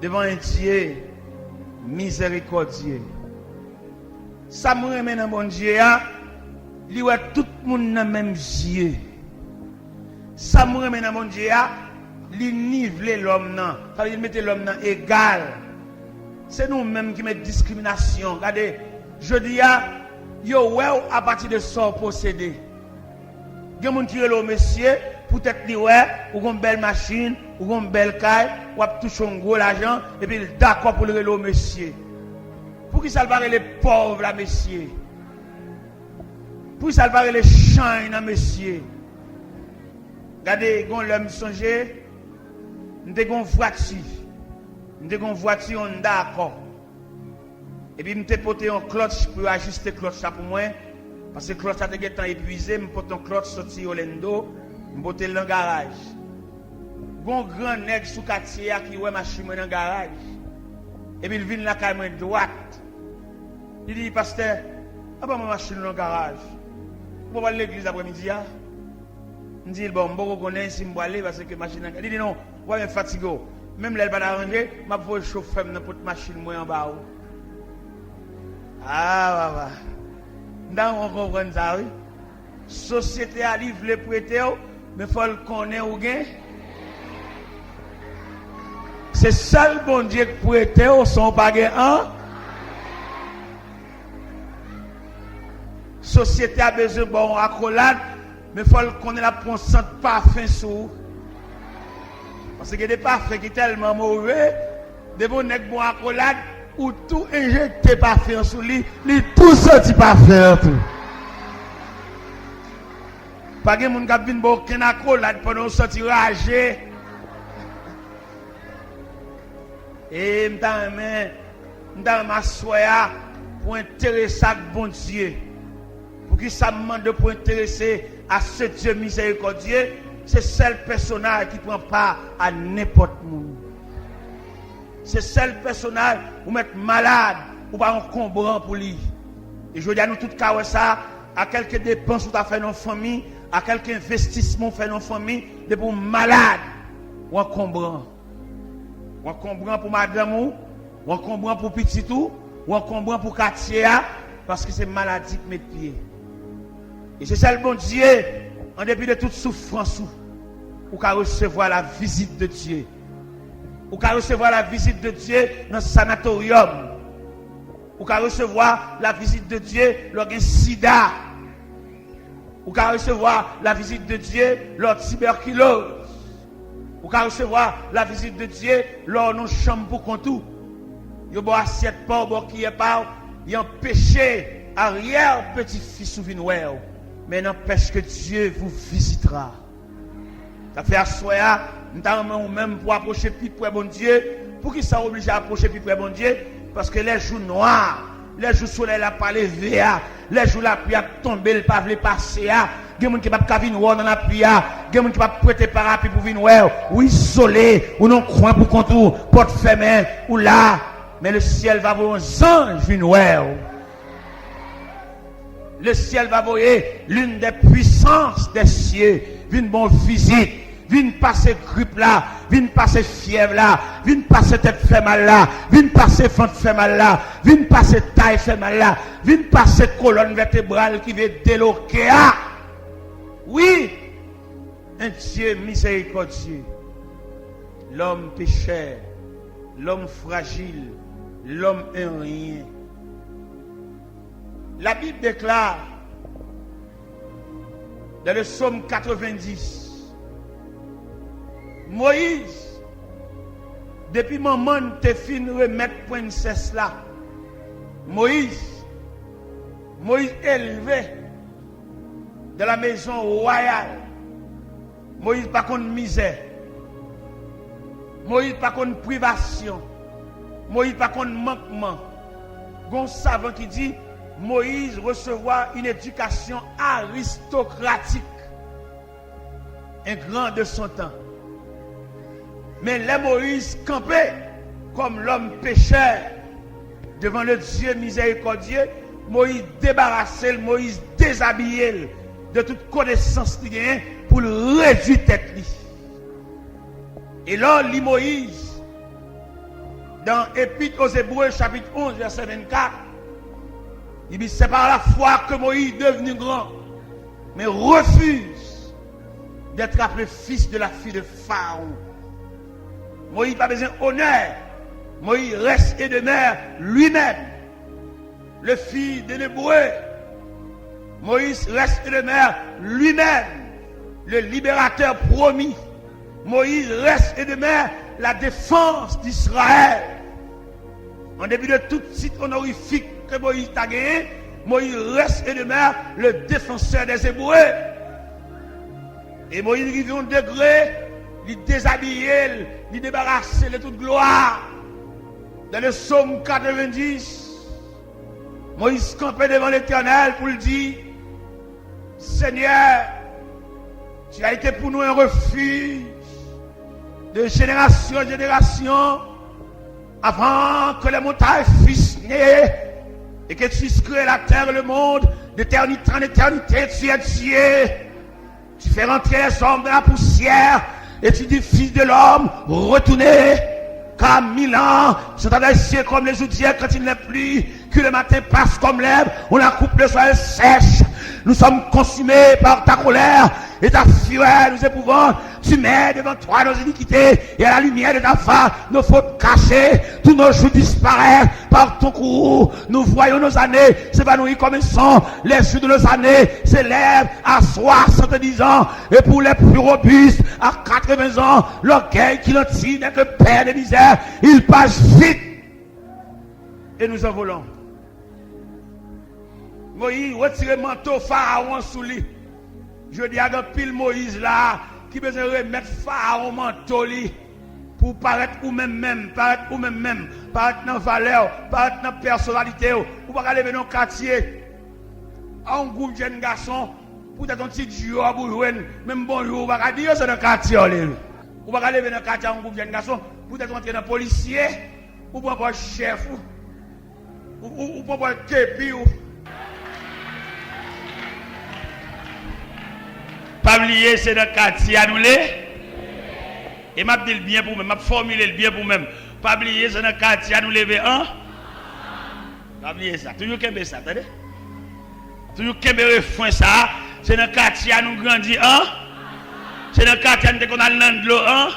devant un Dieu miséricordieux. Sa m renmen nan Bondye a, li wè tout moun nan menm zye. Sa m renmen nan Bondye a, li nivle lòm nan. Sa vle di, li mete lòm nan egal. Se nou menm ki met diskriminasyon. Gade, jodi a, yo wè w apati de sa w posede. Gen moun ki rele w mesye, poutèt li wè ou gon bèl machin, ou gon bèl kay, w ap touche yon gwo lajan, epi l dakò pou l rele w mesye. Poukisa l pa rele pòv la mesye? Poukisa l pa rele chany nan mesye? Gade, gon lè m sonje, m te gon vwati. M te gen yon vwati Honda Accord. Epi m te pote yon klòtch pou yo ajiste klòtch la pou mwen, paske klòtch la te gentan epwize, m pote yon klòtch soti Orlando, m pote l nan garaj. Gon gran nèg sou katye a ki wè machin mwen nan garaj. Epi l vin lakay mwen dwat. Li di, "Pastè, anba mwen machin ou nan garaj. Ou pa pral legliz aprèmidi a?" M di l, "Bon, m poko konnen si m prale, paske machin nan." Li di, "Non, ou pa menm fatige w. Menm lè l pa t aranje, m ap voye chofè m nan pote machin mwen anba ou." Ah, papa. M ta renmen w konprann sa, wi. Sosyete a, li vle prete w, men fò l konnen ou gen. Se sèl Bondye k prete w, san w pa gen an. Sosyete a bezwen ba w yon akolad, men fò l konnen l ap pran sant pafen sou ou. Paske gen de pafen ki tèlman move, depi yon nèg ba w akolad, ou tou enjekte pafen an sou li, li tou santi pafen an tou. Pa gen moun k ap vin ba w okenn akolad pandan w santi raje. E m ta renmen, m ta renmen aswè a pou w enterese ak Bondye. Poukisa m mande w pou w enterese a ce Dieu miséricordieux? Se sèl pèsonaj ki pran pa a nenpòt moun. Se sèl pèsonaj ou mèt malad, ou pa yon konbran pou li. E jodi a nou tout ka wè sa, a kèlke depans ou ta fè nan fanmi, a kèlke envestisman ou fè nan fanmi, depi w malad, w ankonbran. W ankonbran pou madanm ou, w ankonbran pou pitit ou, w ankonbran pou katye a, paske se maladi k met pye. E se sèl Bondye, an depi de tout soufrans ou, ou ka resevwa la vizit de Dye. Ou ka resevwa la vizit de Dye nan sanatoryòm. Ou ka resevwa la vizit de Dye lè w gen sida. Ou ka resevwa la vizit de Dye lè w tibèkiloz. Ou ka resevwa la vizit de Dye lè w nan chanm pou kont ou. Yo ba w asyèt pa w, ba w kiyè pa w, y anpeche aryè peti fis ou vin wè w. Men n'empêche que Dieu vous visitera. Sa fè aswè a, m ta renmen ou menm pou apwoche pi pre Bondye. Poukisa w oblije apwoche pi pre Bondye? Paske lè jou nwa, lè jou solèy la pa leve a, lè jou lapli ap tonbe, l pa vle pase a, gen moun ki p ap ka vin wè w nan lapli a, gen moun ki p ap prete parapi pou vin wè w. Ou izole, ou nan kwen pou kont ou, pòt fèmen, ou la. Men le ciel va voye yon zanj vin wè w. Le ciel va voye l'une des puissances des cieux vin ba w vizit, vin pase grip la, vin pase fyèv la, vin pase tèt fè mal la, vin pase vant fè mal la, vin pase tay fè mal la, vin pase kolòn vètebral ki vle deloke a. Wi, un Dieu miséricordieux. L'homme pécheur, l'homme fragile, l'homme un rien. La Bible déclare dans le psaume quatre-vingt-dix, Moyiz, depi manman n te fin remèt prensès la, Moyiz, Moyiz elve dans la maison royale. Moyiz pa konn mizè. Moyiz pa konn privasyon. Moyiz pa konn mankman. Gon savan ki di, Moïse recevra une éducation aristocratique, un grand de son temps. Men lè Moyiz kanpe kòm lòm pechè devan le Dieu miséricordieux, Moyiz debarase l, Moyiz dezabiye l de tout konesans li genyen pou l redui tèt li. E lè w li Moyiz, dans Épître aux Hébreux, chapitre onze, verset vingt-quatre, il dit, c'est par la foi que Moïse, devenu grand, mais refuse d'être appelé fils de la fille de Pharaon. Moyiz pa bezwen onè. Moïse reste et demeure lui-même le fils d'un Hébreu. Moïse reste et demeure lui-même le libérateur promis. Moïse reste et demeure la défense d'Israël. An depi de tout tit onorifique que Moïse ta genyen, Moïse reste et demeure le défenseur des Hébreux. E Moyiz rive yon degre, li dezabiye l, li debarase l de tout glwa. Dans le psaume quatre-vingt-dix, Moïse kanpe devan Letènèl pou l di, Seigneur, tu as été pour nous un refuge de génération en génération, avant que les montagnes fussent nées et que tu eusses créé la terre et le monde, d'éternité en éternité, tu es Dieu. Tu fais rentrer les hommes dans la poussière et tu dis, Fils de l'homme, retournez, car mille ans sont à tes yeux comme les jours d'hier quand il n'est plus, que le matin passe comme l'herbe, on la coupe, le soir elle sèche. Nous sommes consumés par ta colère et ta fureur nous éprouvons. Tu mets devant toi nos iniquités et à la lumière de ta face nos fautes cachées. Tous nos jours disparaissent par ton courroux. Nous voyons nos années s'évanouir comme un songe. Les jours de nos années s'élèvent à soixante-dix ans, et pour les plus robustes, à quatre-vingts ans. L'orgueil qui languit n'est que père de misère. Il passe vite et nous envolons. Moyiz retire manto Farawon sou li. Jodi a, gen anpil Moyiz la ki bezwen remèt Farawon manto li pou w parèt ou menm menm, parèt ou menm menm, parèt nan valè w, parèt nan pèsonalite w. Ou pa ka leve nan katye a yon gwoup jèn gason, poutèt yon ti djòb ou jwenn, menm bonjou ou pa ka di yo, se nan katye w leve. Ou pa ka leve nan katye a yon gwoup jèn gason, poutèt ou antre nan polisye, ou pran pòz chèf ou, ou, ou, ou pran pòz kepi ou. Pa bliye, se nan katye a nou le. E m ap di l byen pou mwen, m ap fòmile l byen pou mwen. Pa bliye, se nan katye a nou leve an. Pa bliye sa. Toujou kenbe sa, tande. Toujou kenbe refren sa a. Se nan katye a nou grandi an. Se nan katye a nou te konn al nan dlo an.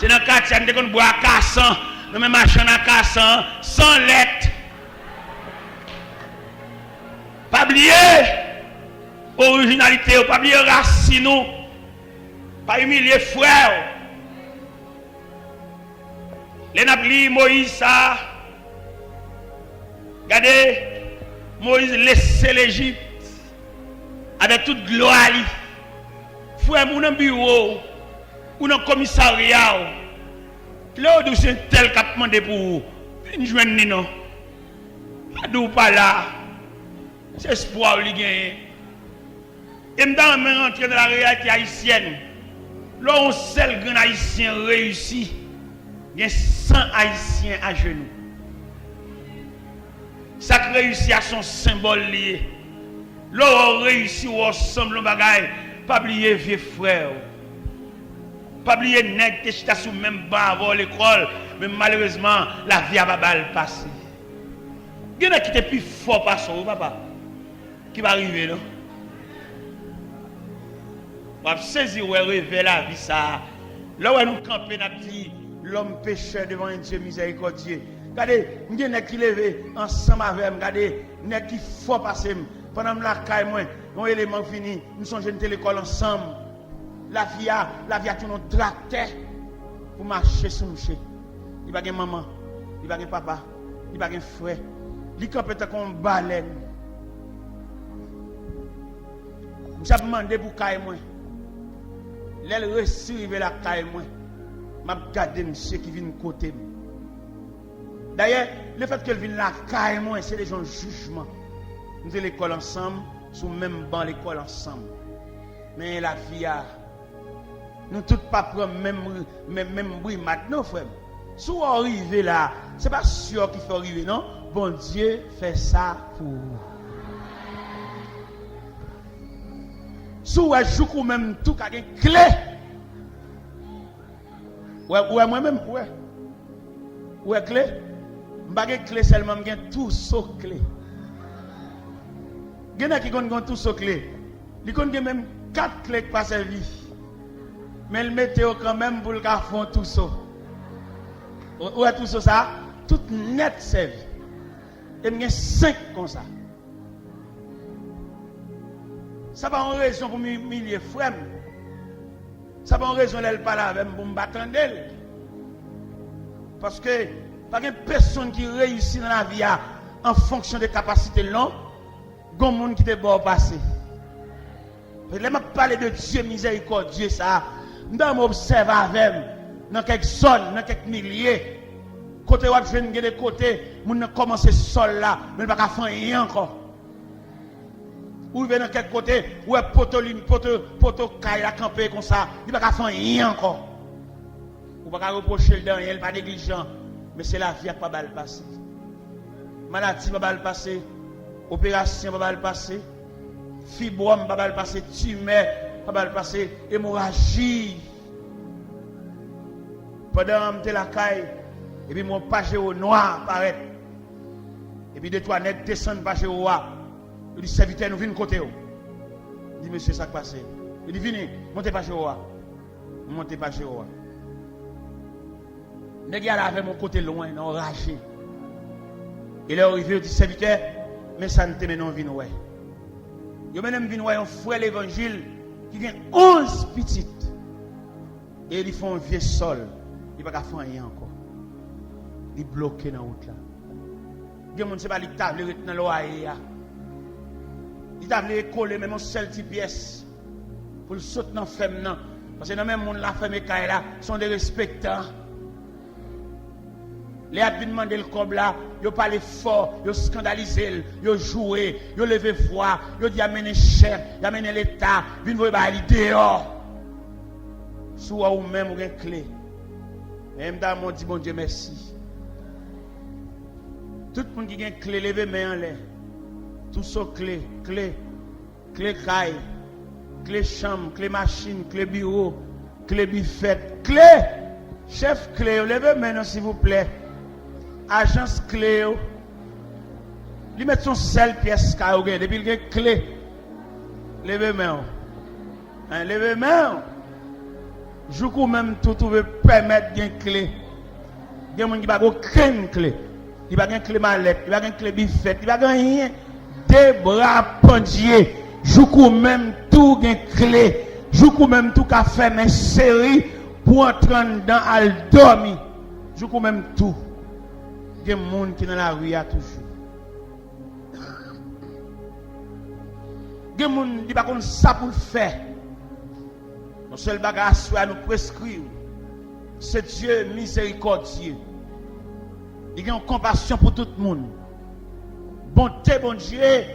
Se nan katye a nou te konn bwè akasan nan men machann akasan an, san lèt. Pa bliye orijinalite w, pa bliye rasin ou. Pa imilye frè w. Lè n ap li Moyiz sa a, gade, Moyiz lese Lejip avèk tout glwa li. Frè m, ou nan biwo w, ou nan komisarya w, lè yo di w se entèl k ap mande pou ou, vin jwenn li non. Pa di w pa la. Se espwa w li genyen. E m ta renmen rantre nan la reyalite ayisyèn. Lè yon sèl grenn ayisyen reyisi, gen san ayisyen ajenou. Sa k reyisi a se yon senbòl li ye. Lè w wè w reyisi, w wè w sanble yon bagay, pa bliye vye frè w. Pa bliye nèg te chita sou menm ban avè w lekòl, men malerezman, lavi a pa ba l pase. Gen nèg ki te pi fò pase w, wi papa, ki pa rive non. W ap sezi wè revè lavi sa a. Lè w wè nou kanpe, n ap di, L'homme pécheur devant un Dieu miséricordieux. Gade, m gen nèg ki leve ansanm avè m. Gade, nèg ki fò pase m. Pandan m lakay mwen, yon eleman vini, m sonje n te lekòl ansanm. Lavi a, lavi a tounen yon traktè pou mache sou mouche. Li pa gen manman, li pa gen papa, li pa gen frè. Li kanpe tankou yon balèn. Misye ap mande pou kay mwen. Lè l resi rive lakay mwen, m ap gade misye ki vin kote m. Dayè, lefètke l vin lakay mwen, se deja yon jijman. Nou te lekòl ansanm, sou menm ban lekòl ansanm. Men lavi a, nou tout pa pran menm, menm, menm brimad non, frè m. Si w rive la, se pa sè w ki fè w rive non. Bondye fè sa pou ou. Si w wè jouk ou menm tou ka gen kle. Ou wè, ou wè mwen menm, ou wè. Ou wè kle? M pa gen kle sèlman, m gen touso kle. Gen nèg ki konn gen touso kle. Li konn gen menm kat kle k pa sèvi. Men l mete yo kanmenm pou l ka fè yon touso. Ou, ou wè touso sa? Tout nèt sèvi. E m gen senk konsa. Sa pa yon rezon pou m imilye frè m. Sa pa yon rezon lè l pale avè m pou m pa tande l. Paske pa gen pèsonn ki reyisi nan lavi a an fonksyon de kapasite l non. Gon moun ki te bò w pase. Lè m ap pale de Dye mizèrikòdye sa a, m ta renmen obsève avè m nan kèk zòn, nan kèk milye, Kote w ap jwenn gen de kote, moun nan kòmanse sòl la, men l pa ka fè anyen ankò. Ou rive nan kèk kote, ou wè poto lin, poto, poto kay la kanpe konsa, li pa ka fè anyen ankò. Ou pa ka repwoche l de anyen, li pa neglijan, men se lavi a k pa ba l pase. Maladi pa ba l pase, operasyon pa ba l pase, fibwòm pa ba l pase, timè pa ba l pase, emoraji. Pandan m te lakay, epi m wè yon pajero nwa parèt. Epi de twa nèg desann pajero a. Yo di, "Sèvitè, nou vin kote w." M di, "Mesye, sa k pase?" Yo di, "Vini, monte pajero a." M monte pajero a. Nèg y ale avè m yon kote lwen, nan yon raje. E lè yo rive, yo di, "Sèvitè, men sa n te mennen w vin wè." Yo mennen m vin wè yon frè levanjil ki gen onz pitit. E li fè yon vye sòl. Li pa ka fè anyen ankò. Li bloke nan wout la. Gen moun, se pa li ki ta vle ret nan lwaye a. Li ta vle kole menm yon sèl ti pyès pou l sot nan fèm nan. Paske nan men moun la fèmen kay la, se yon derespektan. Lè y ap vin mande l kòb la, yo pale fò, yo eskandalize l, yo joure, yo leve vwa, yo di y a mennen chèf, y a mennen Leta, vin voye bagay li deyò. Si w wè ou menm ou gen kle, men m ta renmen w di Bondye mèsi. Tout moun ki gen kle, leve men anlè. Touso kle, kle. Kle kay, kle chanm, kle machin, kle biwo, kle bifèt, kle! Chèf kle yo, leve men nou, silvouplè. Ajans kle yo. Li mèt se yon sèl pyès kay ou gen, depi l gen kle. Leve men w. Hein, leve men w. Jouk ou menm tou twouve pèmèt gen kle. Gen moun ki pa gen okenn kle. Li pa gen kle malèt, li pa gen kle bifèt, li pa gen anyen. De bra pandye. Jouk ou menm tou gen kle. Jouk ou menm tou ka fèmen seri pou antre anndan al dòmi. Jouk ou menm tou gen moun ki nan lari a toujou. Gen moun, li pa konn sa pou l fè. Yon sèl bagay aswè a nou preskri w, se Dye mizerikòdye. Li gen yon konpasyon pou tout moun. Bonte Bondye,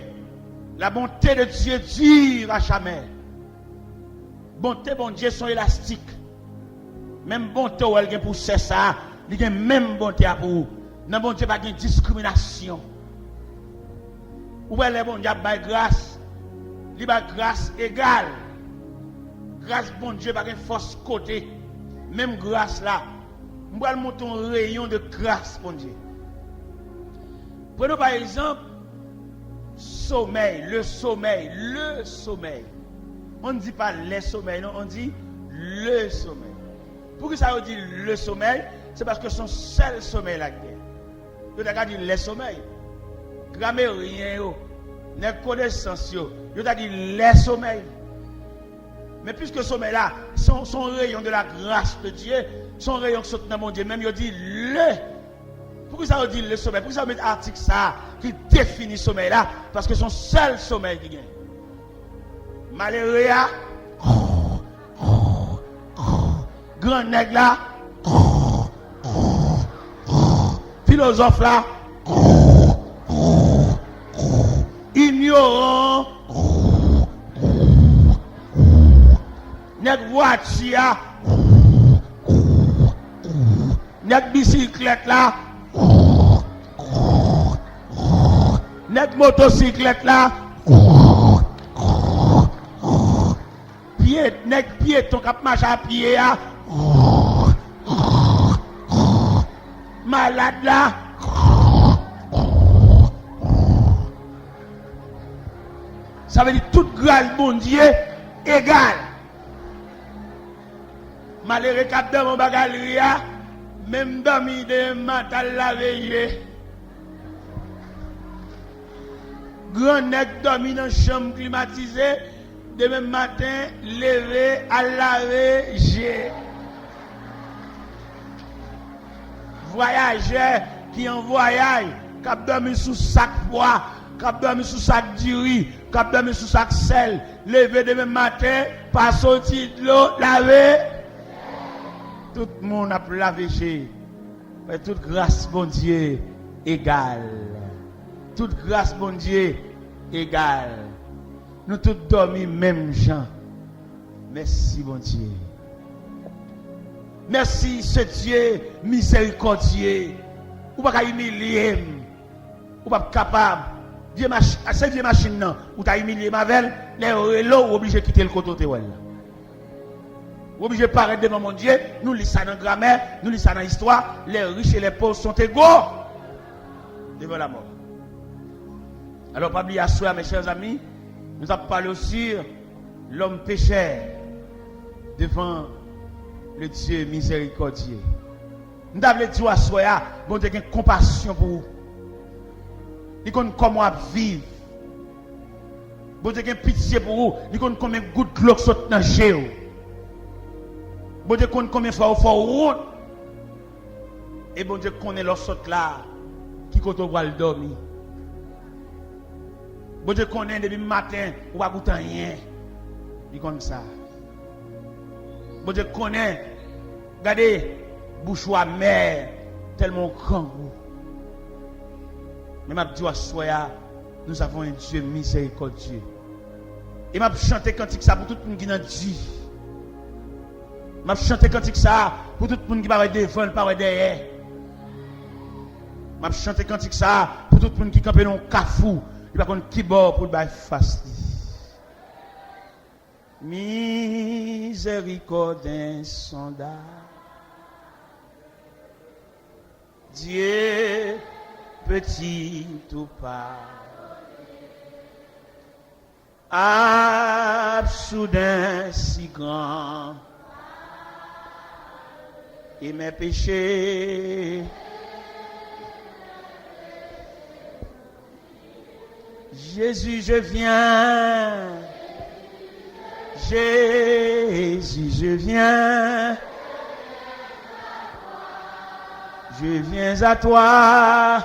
la bonté de Dieu dure à jamais. Bonte Bondye se yon elastik. Menm bonte w wè l gen pou sè sa a, li gen menm bonte a pou ou. Nan Bondye pa gen diskriminasyon. Ou wè lè Bondye ap bay gras, li bay gras egal. Gras Bondye pa gen fòs kote. Menm gras la, m pral montre yon reyon de gras Bondye. Prenons par exemple sommeil, le sommeil, le sommeil. On ne dit pas les sommeils, non, on dit le sommeil. Poukisa yo di le sommeil? Se paske se yon sèl somèy la ki gen. Yo ta ka di lè somèy. Grameryen yo, nèg konesans yo, yo ta di lè somèy. Men piske somèy la, se yon, se yon reyon de la grâce de Dieu, se yon reyon ki sot nan Bondye menm, yo di le. Poukisa yo di le somèy? Poukisa yo met atik sa a ki defini somèy la? Paske se yon sèl somèy ki gen. Malere a, grannèg la, filozòf la, inyoran, nèg vwati a, nèg bisiklèt la, nèg motosiklèt la, pye, nèg pyeton k ap mache a pye a, malad la. Sa vle di tout gras Bondye egal. Malere k ap dòmi anba galri a, menm dòmi demen maten al lave je. Grannèg dòmi nan chanm klimatize, demen maten leve al lave je. Vwayajè ki an vwayaj, k ap dòmi sou sak pwa, k ap dòmi sou sak diri, k ap dòmi sou sak sèl, leve demen maten, pa soti dlo, lave. Tout moun ap lave je. Tout gras Bondye egal. Tout gras Bondye egal. Nou tout dòmi menm jan. Mèsi Bondye. Mèsi se Dye mizèrikòdye. Ou pa ka imilye m. Ou p ap kapab. Vye mach-, se vye machin nan, ou ta imilye m avè l, lè yo rele w, ou oblije kite l kote w te wè l la. Ou oblije parèt devan Bondye, nou li sa nan gramè, nou li sa nan istwa, les riches et les pauvres sont égaux devant la mort. Alò, pa bliye aswè a, mes chers amis, nou t ap pale osi l'homme pécheur devant le Dieu miséricordieux. M ta vle di w aswè a, Bondye gen konpasyon pou ou. Li konn kòman w ap viv. Bondye gen pitye pou ou. Li konn konbyen gout dlo k sot nan je w. Bondye konn konbyen fwa w fè w wont. E Bondye konnen lè w sot la, ki kote w pral dòmi. Bondye konnen depi maten, ou pa goute anyen. Li konn sa. Bondye konnen. Gade, bouch ou amè, tèlman ou grangou. Men m ap di w aswè a, nous avons un Dieu miséricordieux. E m ap chante kantik sa pou tout moun ki nan di. M ap chante kantik sa pou tout moun ki pa wè devan l, pa wè dèyè. M ap chante kantik sa pou tout moun ki kanpe nan yon kafou, li pa konn ki bò pou l bay fas li. Miséricorde insondable, Dieu peut-il tout pardonner? Absurde si grand et mes péchés. Jésus, je viens. Jésus, je viens. Je viens à toi.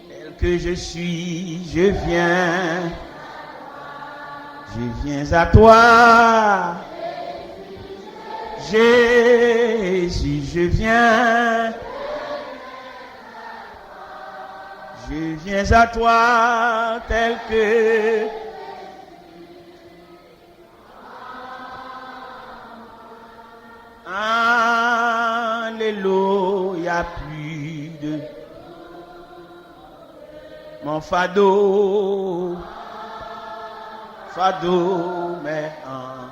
Tel que je suis, je viens. Je viens à toi. Jésus, je viens. Je viens à toi tel que Alléluia, plus de mon fardeau, fardeau, mais en,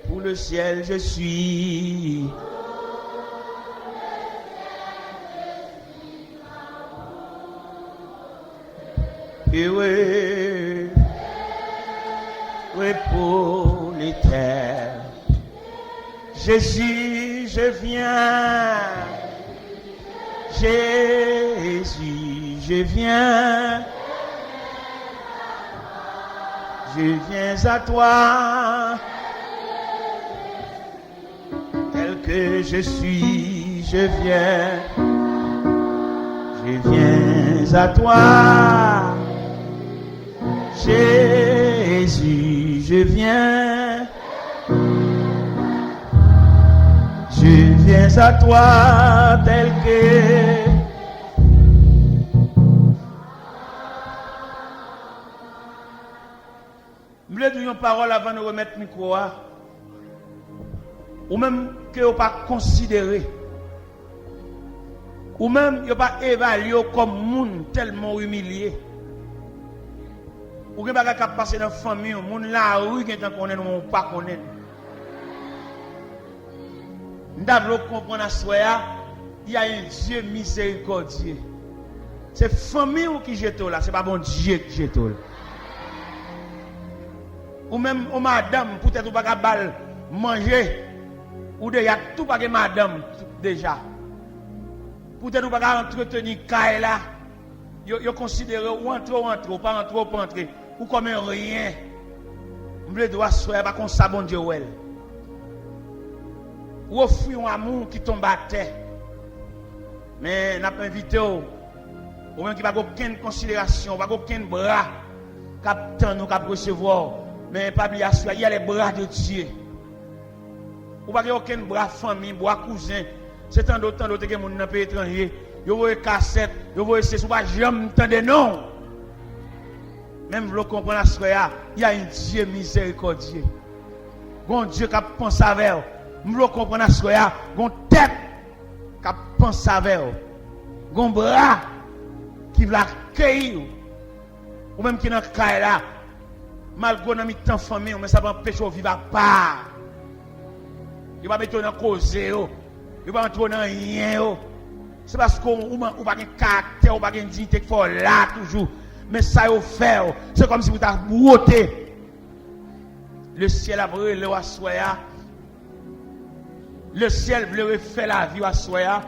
pour le ciel je suis heureux, heureux pour l'éternel. Jésus, je viens. Jésus, je viens. Je viens à toi. Tel que je suis, je viens. Je viens à toi. Jésus, je viens. Je viens à toi tel que M vle di w yon pawòl avan nou remèt mikwo a. Ou menm ke yo pa konsidere. Ou menm yo pa evalye w kòm moun tèlman w imilye. Ou gen bagay k ap pase nan fanmi w, moun lari gentan konnen l, men w pa konnen l. M ta vle w konprann aswè a, il y a un Dieu miséricordieux. Se fanmi w ki jete w la, se pa Bondye ki jete w la. Ou menm, ou madanm, poutèt ou pa ka ba l manje, ou deja tou pa gen madanm deja. Poutèt ou pa ka antreteni kay la, yo, yo konsidere w antre, w antre, w pa antre, w pa antre. Ou kòm en ryen. M vle di w aswè a, pa konsa Bondye wè l. Ou ofri yon amou ki tonbe atè. Men n ap envite w, ou menm ki pa gen okenn konsiderasyon, pa gen okenn bra k ap tann ou, k ap resevwa w. Men pa bliye aswè a, il y a les bras de Dieu. Ou pa gen okenn bra fanmi, bra kouzen. Se tande w, tande w te gen moun nan peyi etranje. Yo voye kasèt, yo voye sesi, ou pa janm tande non. Men m vle w konprann aswè a, y a un Dieu miséricordieux. Gon Dye k ap panse avè w. M vle w konprann aswè a, gon tèt k ap panse avè w. Gon bra ki vle akeyi w. Ou menm ki nan kay la, malgre w nan mitan fanmi w, men sa pa anpeche w viv apa. Yo pa mete w nan koze yo. Yo pa antre w nan anyen yo. Se paske w, ou, ou pa gen karaktè, ou pa gen diyite k fè w la toujou. Men sa yo fè w, se kòmsi pou ta wote. Lesyèl ap rele w aswè a. Lesyèl vle refè lavi w aswè a.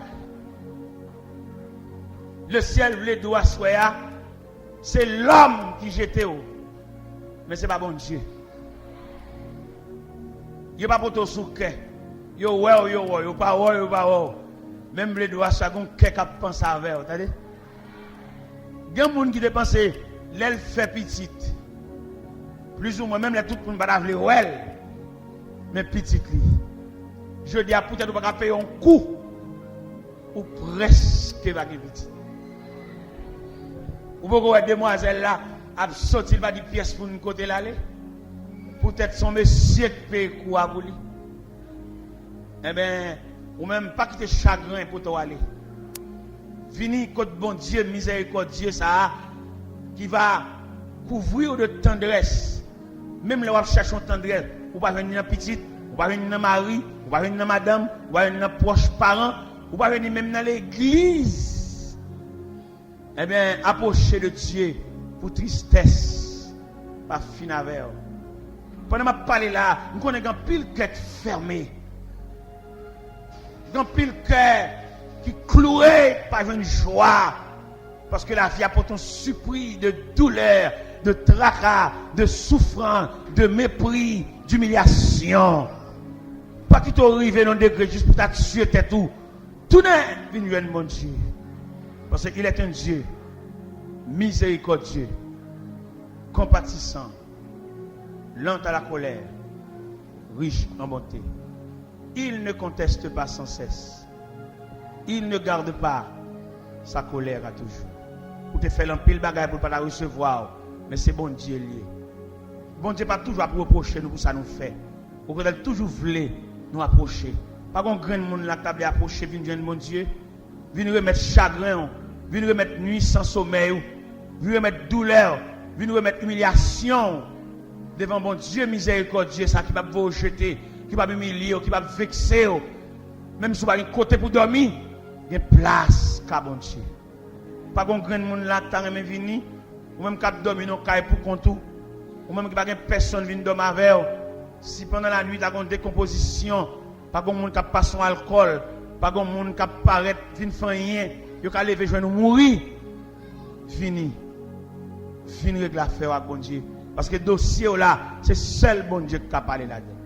Lesyèl vle di w aswè a, se lòm ki jete w, men se pa Bondye. Yo pa pote w sou kè. Yo wè w, yo wè w. Yo pa wè w, yo pa wè w. Men m vle di w aswè a, gon kè k ap panse avè w, tande. Gen moun ki te panse lè l fè pitit, plizoumwen, menm lè tout moun pa ta vle wè l, men pitit li. Jodi a, poutèt ou pa ka peye yon kou, ou prèske pa gen pitit. Ou poko wè demwazèl la ap soti, li pa di pyès moun kote l ale. Poutèt se yon mesye k peye kou a pou li. Enben, ou menm, pa kite chagren pote w ale. Vini kot Bondye mizèrikòdye sa a, ki va kouvri w de tandrès. Menm lè w ap chèche yon tandrès, ou pa jwenn ni nan pitit, ou pa jwenn ni nan mari, ou pa jwenn ni nan madanm, ou pa jwenn ni nan pwòch paran, ou pa jwenn ni menm nan legliz. Ebyen, apwoche de Dye pou tristès pa fin avè w. Pandan m ap pale la, m konnen gen anpil kè k fèmen. Gen anpil kè ki kloure, pa jwenn jwa. Paske lavi a pote yon sipri de doulè, de traka, de soufrans, de mepri, dimilyasyon. Pa kite w rive nan degre jis pou ta tiye tèt ou. Tounen vin jwenn Bondye. Paske il est un Dieu miséricordieux, compatissant, lent à la colère, riche en bonté. Il ne conteste pas sans cesse. Il ne garde pas sa colère à toujours. Ou te fè l anpil bagay pou l pa ta resevwa w, men se Bondye l ye. Bondye pa toujou ap repwoche nou pou sa nou fè. Okontrè, l toujou vle nou apwoche. Pa gon grenn moun la k ta vle apwoche vin jwenn Bondye? Vin remèt chagren w, vin remèt nwi san somèy ou, vin remèt doulè w, vin remèt imilyasyon w devan Bondye mizèrikòdye sa ki p ap voye w jete, ki p ap imilye w, ki p ap vekse w. Menm si w pa gen kote pou dòmi, gen plas ka Bondye. Pa gon grenn moun la k ta renmen vini, ou menm k ap dòmi nan kay pou kont ou, ou menm ki pa gen pèsonn vin dòmi avè w. Si pandan lannuit la gon dekonpozisyon, pa gon moun k ap pase yon alkòl, pa gon moun k ap parèt vin fè anyen, yo ka leve jwenn ou mouri. Vini. Vin regle afè w ak Bondye. Paske dosye w la, se sèl Bondye k ka pale ladan.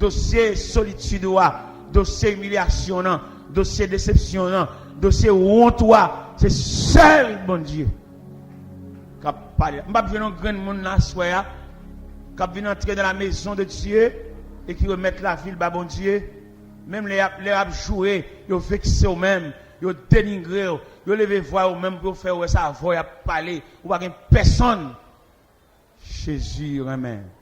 Dosye solitid ou a, dosye imilyasyon w nan, dosye desepsyon w nan, dosye wont ou a, se sèl Bondye k ap pale. M p ap jwenn yon grenn moun nan aswè a k ap vin antre dans la maison de Dieu e ki remèt lavi l ba Bondye. Menm lè y ap, lè y ap joure, yo vekse w menm, yo denigre w, yo leve vwa yo menm pou yo fè w wè se avè w y ap pale. Ou pa gen pèsonn. Jezi renmen w.